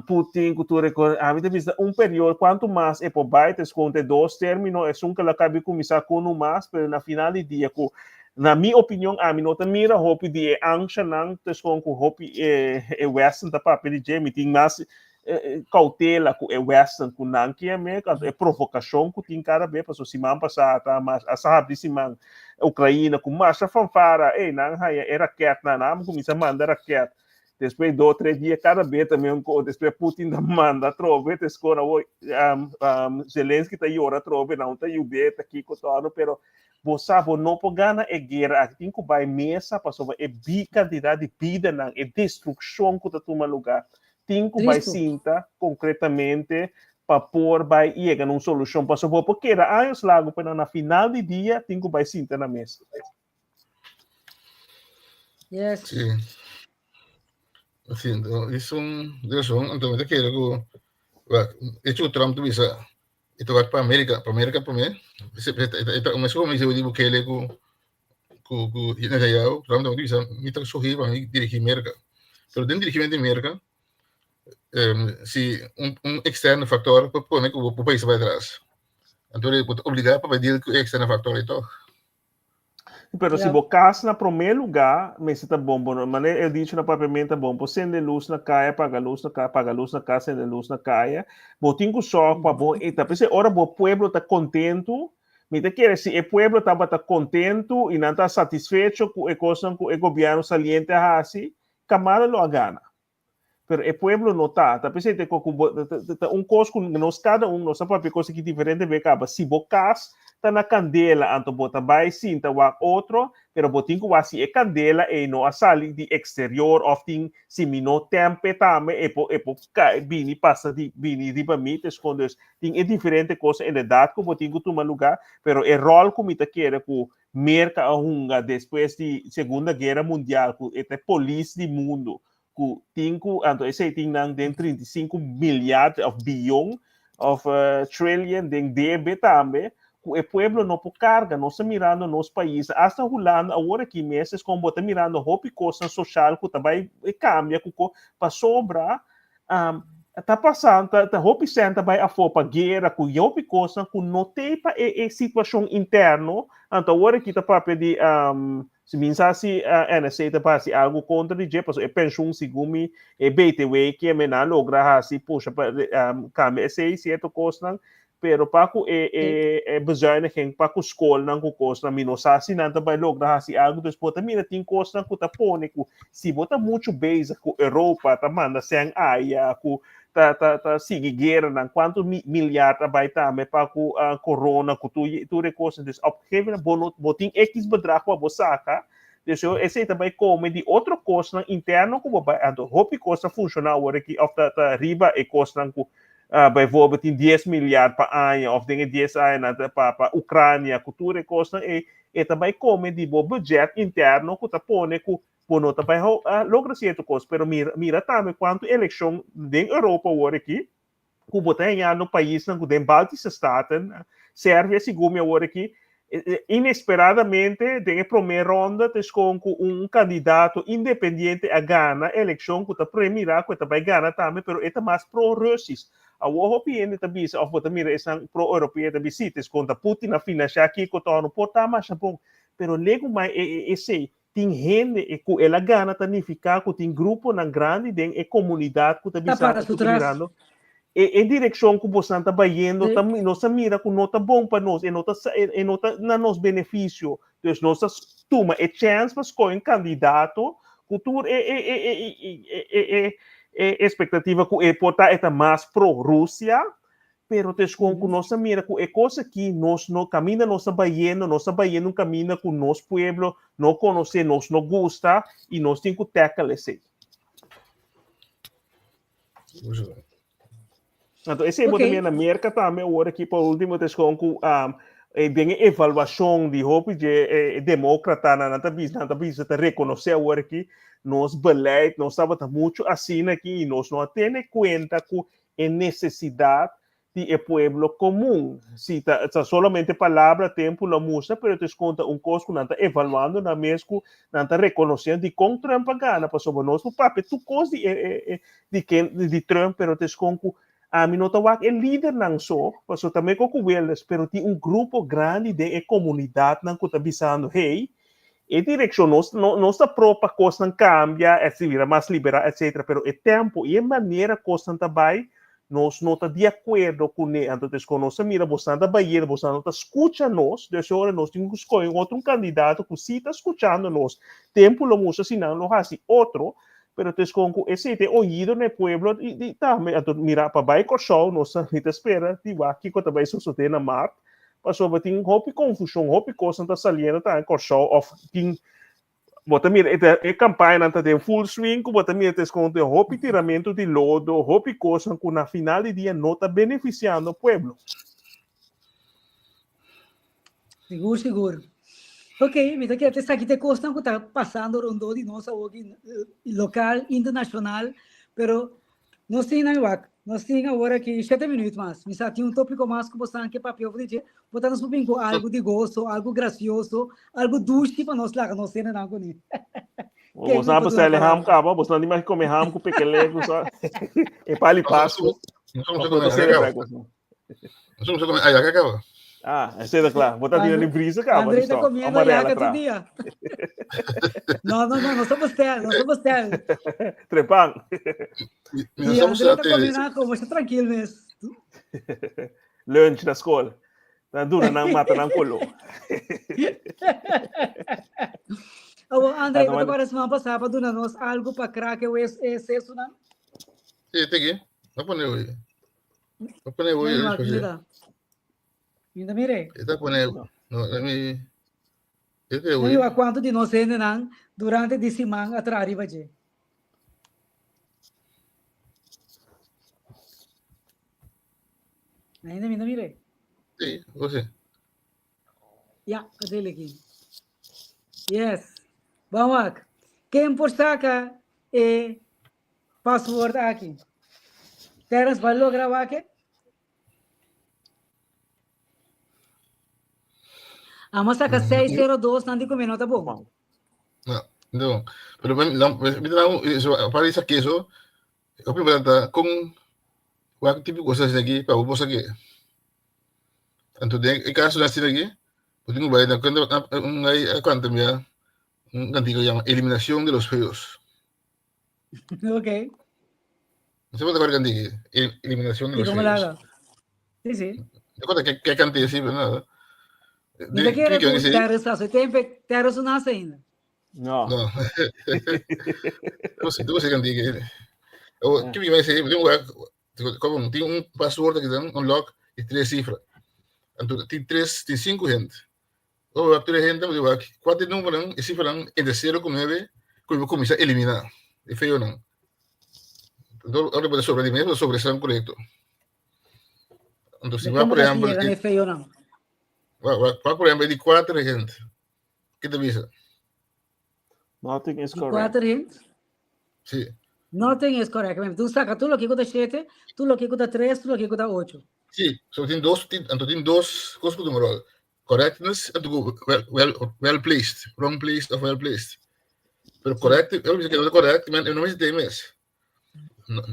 Putin ku tur e kos, ami ta bisa un periodo kuantu mas e por bai, ta eskonte dos término, esun ku el a kabi kuminsá ku unu mas, pero na final di dia ku na mi opinion ami no ta mira hopi di e anshanan, ta eskon ku hopi e western ta papia di dje, mi tin mas cautela cu e Western cu nan kier mek, anto e provocacion cu tin cada be, pasobra siman pasa ta mas a sa habri siman Ucraina cu masha fanfara, ey nan haya e raketnan, nan a cuminsa manda raket, despues dos tres dia cada be ta meun cos, despues Putin ta manda atrobe, ta escora awor Zelensky ta yora atrobe, nan ta yud'e, ta kico todo, pero Bo sa bo no por gana e guera aki, tin ku bai mesa pasobra e bi kantidat di bidanan, e destrukshon ku ta tuma lugá, tin ku bai Tristu. sinta konkretamente pa por bai yega na un solushon. Pasobra bo por keda años largu pero na final di dia tin ku bai sinta na mesa. Yes. Sí. Sí, enton, is un razon, anto mi ta kere ku, wak, hecho ku Trump ta bisa, E ta wak pa Amerika, pa Amerika promé. E ta mes como di Bukele ku ku ku Netanyahu, Trump ta bisa mi ta sugeri pa mi dirigí Merka. Pero den dirigimento di Merka, si un un externo factor por pone ku bo pais ta bai atras. Anto bo ta obligá pa bai deal ku e externo factor ei tòg. Pero si Ja. bo kas na promé lugá, mester ta bon. Bo no, manera e dicho na papiamento ta bon por sende lus na kaya, paga lus na kaya, paga lus na kas, sende lus na kaya. Bo tin ku sòg pa bo e ta p'esei ora bo pueblo ta kontentu, mi ta kere si e pueblo tabata kontentu i nan ta satisfecho ku e kosnan ku e gobièrnu saliente a hasi, Kamala lo a gana. Pero e pueblo no ta. Ta p'esei te ku bo ta un kos ku nos kada un nos a papia kos aki diferente be kaba. Si bo kas ta na kandela anto bo ta bai sinta wak otro, pero bo tin ku wak si e kandela ei no a sali di eksterior òf tin si mi no tèmpe tambe e por e por kai bini pasa di bini riba mi ta eskonde. Dus tin e diferente kos inderdat ku bo tin ku tuma lugá, pero e ròl ku mi ta kere ku Merka a hunga despues di Segunda Guera Mundial ku e ta e polis di mundu ku tin ku anto esei tin nan den 35 milyard of biyon of trillion den debe tambe ku e pueblo no por karga. Nos ta mirando nos pais hasta Hulanda awor aki mes es kon bo ta mirando hopi kosnan soshal ku ta bai kambia ku ko pasobra ta pasa ta ta hopi sèn ta bai afó pa guera ku hopi kosnan ku no t'ei pa e e situashon interno anto awor aki ta papia di si mi sa si NSC ta hasi algu kontra di dje pasobra e penshun segun mi e BTW ke men a logra hasi pusha pa kambia esei sierto kosnan pero pa ku e e e bezuiniging pa ku skolnan ku kosnan mi no sa si nan ta bai logra hasi algu dus bo ta mira tin kosnan ku ta pone ku si bo ta muchu bezig ku Europa ta manda sèn aya ku ta ta ta sigui gueranan kuantu mi milyard a bai tambe pa ku corona ku tur tur e kosnan dus op gegeven moment bo no bo tin ekis bedrag pa bo saka dus esei ta bai kome di otro kosnan interno ku bo bai anto hopi kos ta funshoná awor aki òf ta ta riba e kosnan ku Bijvoorbeeld tin dies milyar pa aña of den e dies añanan ta pa pa Ucrania ku tur e kosnan ei, e ta bai kome di bo budget interno ku ta pone ku bo no ta bai logra sierto kos. Pero mira mira tambe kuantu elekshon den Europa awor aki. ku bo ta hañando paisnan ku den Baltische Staten, Servia segun mi awor aki, inesperadamente den e promé ronda ta eskon ku un kandidato independiente a gana elekshon ku ta premirá ku e ta bai gana tambe pero e ta mas pro-Russisch. Awor hopi hende ta bisa òf bo ta mira esnan pro-Europeo ta bisa si ta eskon ta Putin a finansiá kiko tòg no por ta masha bon pero legu mai esei tin hende e ku el a gana ta nifiká ku tin gruponan grandi den e komunidat ku ta Ta para bisando su ku ta tras. mirando e e direkshon ku bosnan ta bayendo ta Sí. nos ta mira ku no ta bon pa nos e no ta sa e e no ta na nos benefisio dus nos ta tuma e chèns pa skohe un kandidato ku tur e e e e e e e e espektativa ku e por ta e ta mas pro Rusia Pero ta eskon ku nos a mira ku e kos aki nos no kaminda nos ta bayendo, nos ta bayendo un kaminda ku nos pueblo no konosé, nos no gusta i nos tin ku tackle esei. Anto esei bo ta mira na Merka tambe awor aki pa ultimo ta eskon ku den e evaluashon di hopi dje e demokratanan nan ta bisa nan ta bisa ta rekonosé awor aki nos beleid nos tabata muchu asina aki i nos no a tene kuenta ku e nesesidat di e pueblo komun. Si ta ta solamente palabra tempu lo mustra, pero ta eskonta un kos ku nan ta evaluando nan mes ku nan ta rekonosiendo dikon Trump a gana, pasobra nos por papia tur kos di e e di ken di Trump, pero ta eskon ku ami no ta wak e lidernan so, pasobra ta meko ku Wilders, pero tin un grupo grandi den e komunidatnan ku ta bisando hey, E direkshon, nos no nos ta pro pa kosnan kambia, etcetera, bira mas liberal, etcetera, pero e tempo i e manera kosnan ta bai, nos no ta di akuerdo kuné. Anto des kon nos ta mira bosnan ta bayendo, bosnan no ta skucha nos, des ora nos tin ku skohe un otro un kandidato ku si ta skuchando nos. Tempu lo mustra si nan lo hasi otro, pero des kon ku esei ta e oido na e pueblo i i tambe. Anto mira pa bai Kòrsou nos ta mi ta spera di wak kiko ta bai sosodé na mart, Pasobra tin hopi confusion, hopi cosnan ta saliendo ta en Kòrsou of tin bo ta mira e campañanan ta den full swing ku bo ta mira ta eskonde hopi tiramento di lodo, hopi cosnan ku na final di dia no ta beneficiando pueblo. Sigur, sigur. Ok, mi ta kere esaki ta e kosnan ku ta pasando rondó di nos awor aki, lokal, internashonal, pero Nos tin nan wak. Nos tin awor aki shete minuut mas. Mi sa tin un tópiko mas ku bosan ke papia over di dje. Bo ta nos por bin ku algu di goso, algu grasioso, algu dushi pa nos laga nos hendenan kuné. Bo Ken mi sa por duna bestel ham palabra? kaba, bo no di kome ham ku pekele ku sa. E pali pasku. Nos Of a no kome ta celebra ayaka. kos no. Nos a kome ayaka kaba. Ah, ese ta kla. Bo ta tira ni brisa kaba, André ta Christoph. comiendo Amarela yaca tra. tur dia. No, no, no, no somos tel, no somos tel. Trepan. Mi Sí, no André ta sa comiendo como está tranquilo mes. Lunch na school. Nan duna nan mata nan kolo. Awo, André, Ah, no, bo te manda. acuerdas semana pasada pa duna nos algo pa crack e seso nan? Sí, te aquí. No pone hoy. No pone hoy. No, no, mira. Mira, mire. Esta pone no, let me Este No hoy. iba cuánto di nos hendenan durante di siman a traha riba dje. Ainda mira, mire. Sí, você. Ja, adele aqui. Yes. Vamos wak. Quem por saca e password aqui? Terence vai lograr wak? Amo saca 602 nan di come no ta bon. No, no. Pero mi ta eso para isa queso, o primero ta con cuál tipo de cosas aquí para vos aquí. Entonces, en caso de así aquí, pues tengo que un ahí cuánto mira un cantico que llama Eliminación de los feos. Ok. No sé cuál cantico, Eliminación de ¿Y los cómo la feos. hago? Sí, sí. No acuerdo qué cantico sí, pero nada. No te quiero que dice? Terence, hace tiempo, Terence no nace ainda. No. No. Tú se cantico. O, ¿qué me iba a decir? Tengo como tiene un password que dan un lock y tres cifras. Entonces, tiene tres, tiene cinco gente. O tres gente, digo, cuatro números y cifras entre 0 con 9, que comienza a eliminar. Es feo, no. Entonces, ahora puede sobre eliminar, sobre ser correcto. Entonces, si va, por ejemplo, Es feo, no. va, por ejemplo, de cuatro gente. ¿Qué te dice? Nothing is De correct. cuatro gente? Sí. Nothing is correct. Tur saka tur loke ku ta shete, tur loke ku ta tres, tur loke ku ta ocho. Sí, so tin dos, tin, anto tin dos kos ku ta un ròl. Correctness anto ku well, well, well placed, wrong placed of well placed. Pero correct, eu bisa que no correct, men eu no mester tem mes. No,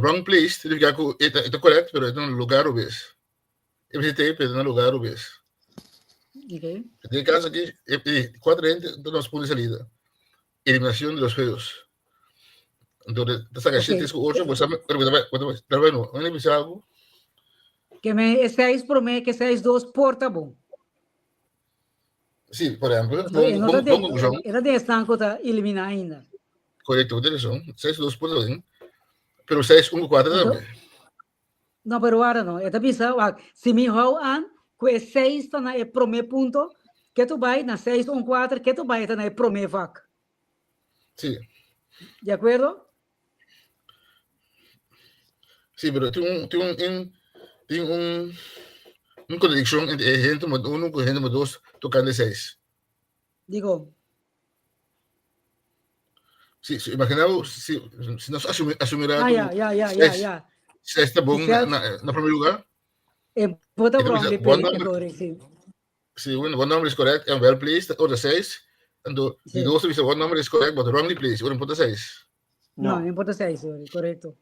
wrong placed significa ku e ta, e ta correct, pero e ta na lugar robes. E mester tem, pero na lugar robes. Okay. Den caso aki, e, e, cuatro gente, entonces nos pone salida. Eliminación de los feos. Entonces, te saca 7 ku 8, pues pero pero bueno, no bisa algo. Que me e 6 promé que 6 2 porta bom. Sí, por ejemplo, bon, bon, bon conclusión. Era de estanco ta elimina ainda. Correcto, tienes razón. 6 2 porta bien. Pero 6 1 4 también. No, pero ahora no. E ta bisa, wak, si mi hou aan ku e 6 ta na e promé punto, ke tu bai na 6 un 4, ke tu bai ta na e promé vak. Sí. Di akuerdo? Sí, pero tin un, tin un, in, tin un, un contradicción entre e hende número uno ku e hende número dos tokante 6. Digo. Sí, sí, imagina si, si nos asumi, asumirá Ah, ya, ya, ya, ya, ya. Si está bom na, na, na primer lugar. E bota wrongly placed, sí. Sí, bueno, one number is correct and well placed, ora 6. Anto, sí. di dos bisa one number is correct but wrongly placed, ora importa 6. No, no importa 6, correcto.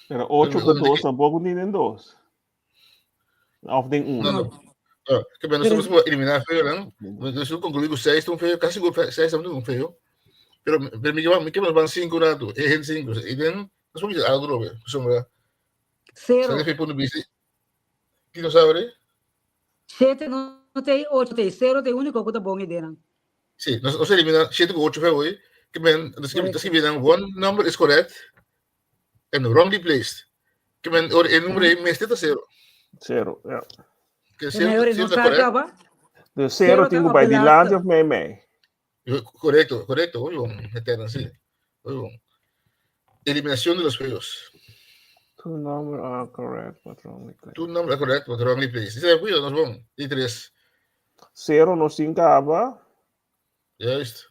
Pero 8 con 2 tampoco ni den 2. Of den 1. No, no. No, que bem, nós vamos eliminar feo, não? Nós vamos concluir que 6 é um feio, casi seguro 6 é um feio. Pero, pero me lleva, me quema van 5 rato, é gente 5. E den, nós vamos dizer algo, Robert, sombra. Cero. Sabe que ponto vista? Quem não sabe? 7 no tem, 8 tem, 0 tem único que tá bom ideia. não. Sí, nos, nos elimina 7 con 8 feo, eh. Que men, dus que, dus que vienen, one number is correct and wrongly placed. Que men, ora, e número aí, mester ta zero. Zero, ja. Que E zero, maior zero não ta está correct. acaba. Dus zero Zero tin ta ku op bai de dilanti laatste. of mei mei. Correcto, correcto, muy bon, eterno, sí. Muy bon. Eliminación de los feos. Two number are correct, but wrongly placed. Two number are correct, but wrongly placed. Dice, cuidado, no es bon. Y tres. Zero no sin caba. Juist.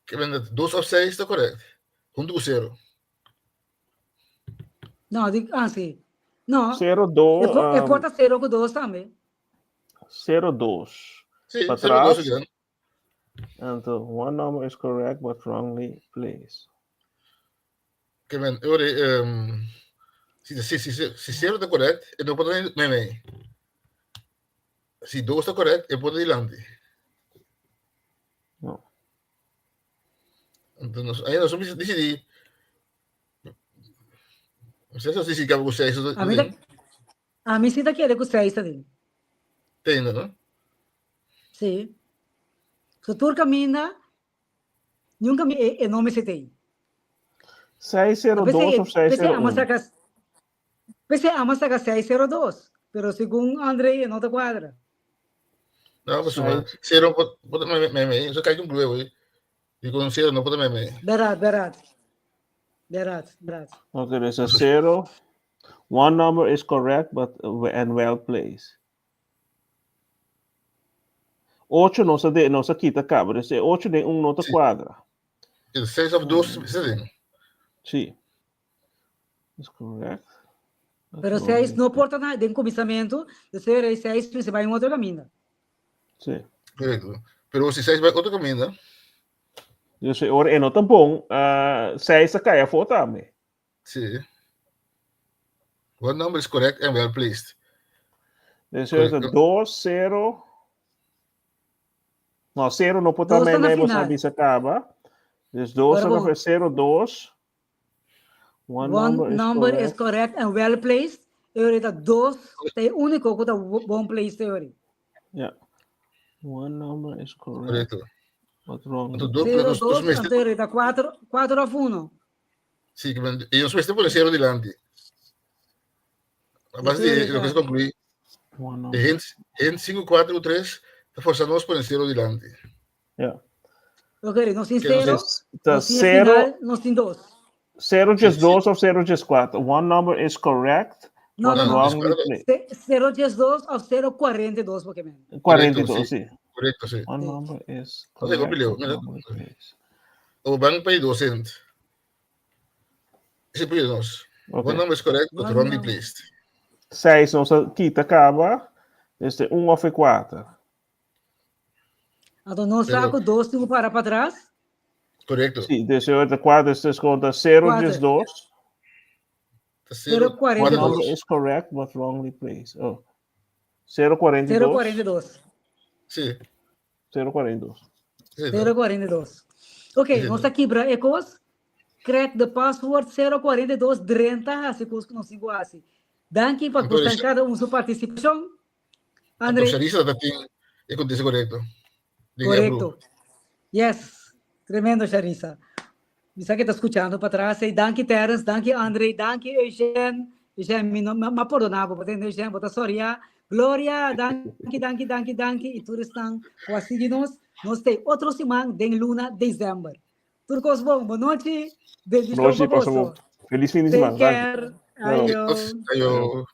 Que men dat dos of seis está correct. Junto com zero. No, di, ah, sí. No, Zero, do, e, po, e porta zero ku dos tambe. Zero, dos. Sí, Pa zero, dos tras. again. Anto, one number is correct but wrongly placed. Que men, ore, um, si, si, si, si, si zero está correct, e no pode mei mei. Si dos está correct, e pode dilanti. No. Anto, nos, aí nos decidí. No sé si si ku seis. A mi, ta, a mi sí ta kere ku seis ta den. Tendo, no? Sí. So tur caminda, nunca mi e, e no me se tem. 602 of Pese ama 601? saca, pese ama saca 602, pero según André no te cuadra. No, pues zero, por, me, me, me, eso cae un blue, güey. Y con zero no puede me, me. Verdad, verdad. Verdad, verdad. Okay, there's a zero. One number is correct but and well placed. Ocho no se de, no se quita cabo. Dus ocho den un no te Sí. cuadra. El 6 of 2, sí. Sí. Is correct. But Pero wrongly 6 no porta nada de comisamento, de ser 6 se va en otro camino. Sí. Correcto. Pero si 6 va otro camino, Dus ora e no ta bon, uh, seis a kai afó tambe. Sí. One number is correct and well placed. Dus ora ta Correcto. 2, 0. No, 0 no por ta Dos ta mei na mei, bo final. sa bisa kaba. Dus 2 Ora ta bon. 0, 2. One, One number is number is correct. correct and well placed. Ahorita dos, te único que está bon placed ahorita. Ja. One number is correct. Correcto. But wrong. Anto, dos, Cero, dos, dos dos, meses. anto ahorita cuatro, cuatro of uno. Sí, que men, ellos mester pone cero dilanti. A base de lo que se concluí, One de number. gente, gente 5, 4, 3, te forzamos poner cero dilanti. Ja. Ok, no sin Que no cero, Dus ta no sin zero, final, no sin dos. zero just Sí, sí. dos of zero just cuatro. One number is correct, No, but no, no. wrongly no. placed. Cero diez dos of cero cuarenta y dos, porque men. 42, sí. Correcto, sí. One Sí. number is No sé, correct, compileo, but mira. wrongly placed. O ban pa e docent. Ese pide nos. Ok. One number is correct, but One wrongly number. placed. 6 nos a kita kaba. Dus e 1 of e 4. Anto nos Pero- sa ku dos tin ku para patras. Korekto. Si, dus e 4 dus konta 0 Kuater. dus 2. Ta 0, 0,42. Number is correct, but wrongly placed. Oh. 0,42. 0,42. Si. 0,42. Si, 0,42. Ok, Sí, nos a kibra e kos. Crack the password 0,42 drenta hasi kos ku nos tin ku hasi. Danki pa Anto, gustan kada un su partisipashon. Anto André, Sharissa ta tin e kontesta korekto. Den e korekto. Yes, tremendo Sharissa. Mi sa ke ta skuchando patras ei. Danki Terence, danki André, danki Eugène. Eugène, mi no, m'a pordona bo, pasobra Eugène, bo ta sorry ya. Gloria, danki, danki, danki, danki. I tur esnan ku a sigui nos. Nos t'ei otro siman den luna december. Tur kos bon. Bon nochi. Bendishon Nochi, pa pasa boso. bon. Feliz fin di Take siman. Danki. care. Ayo. Ayo.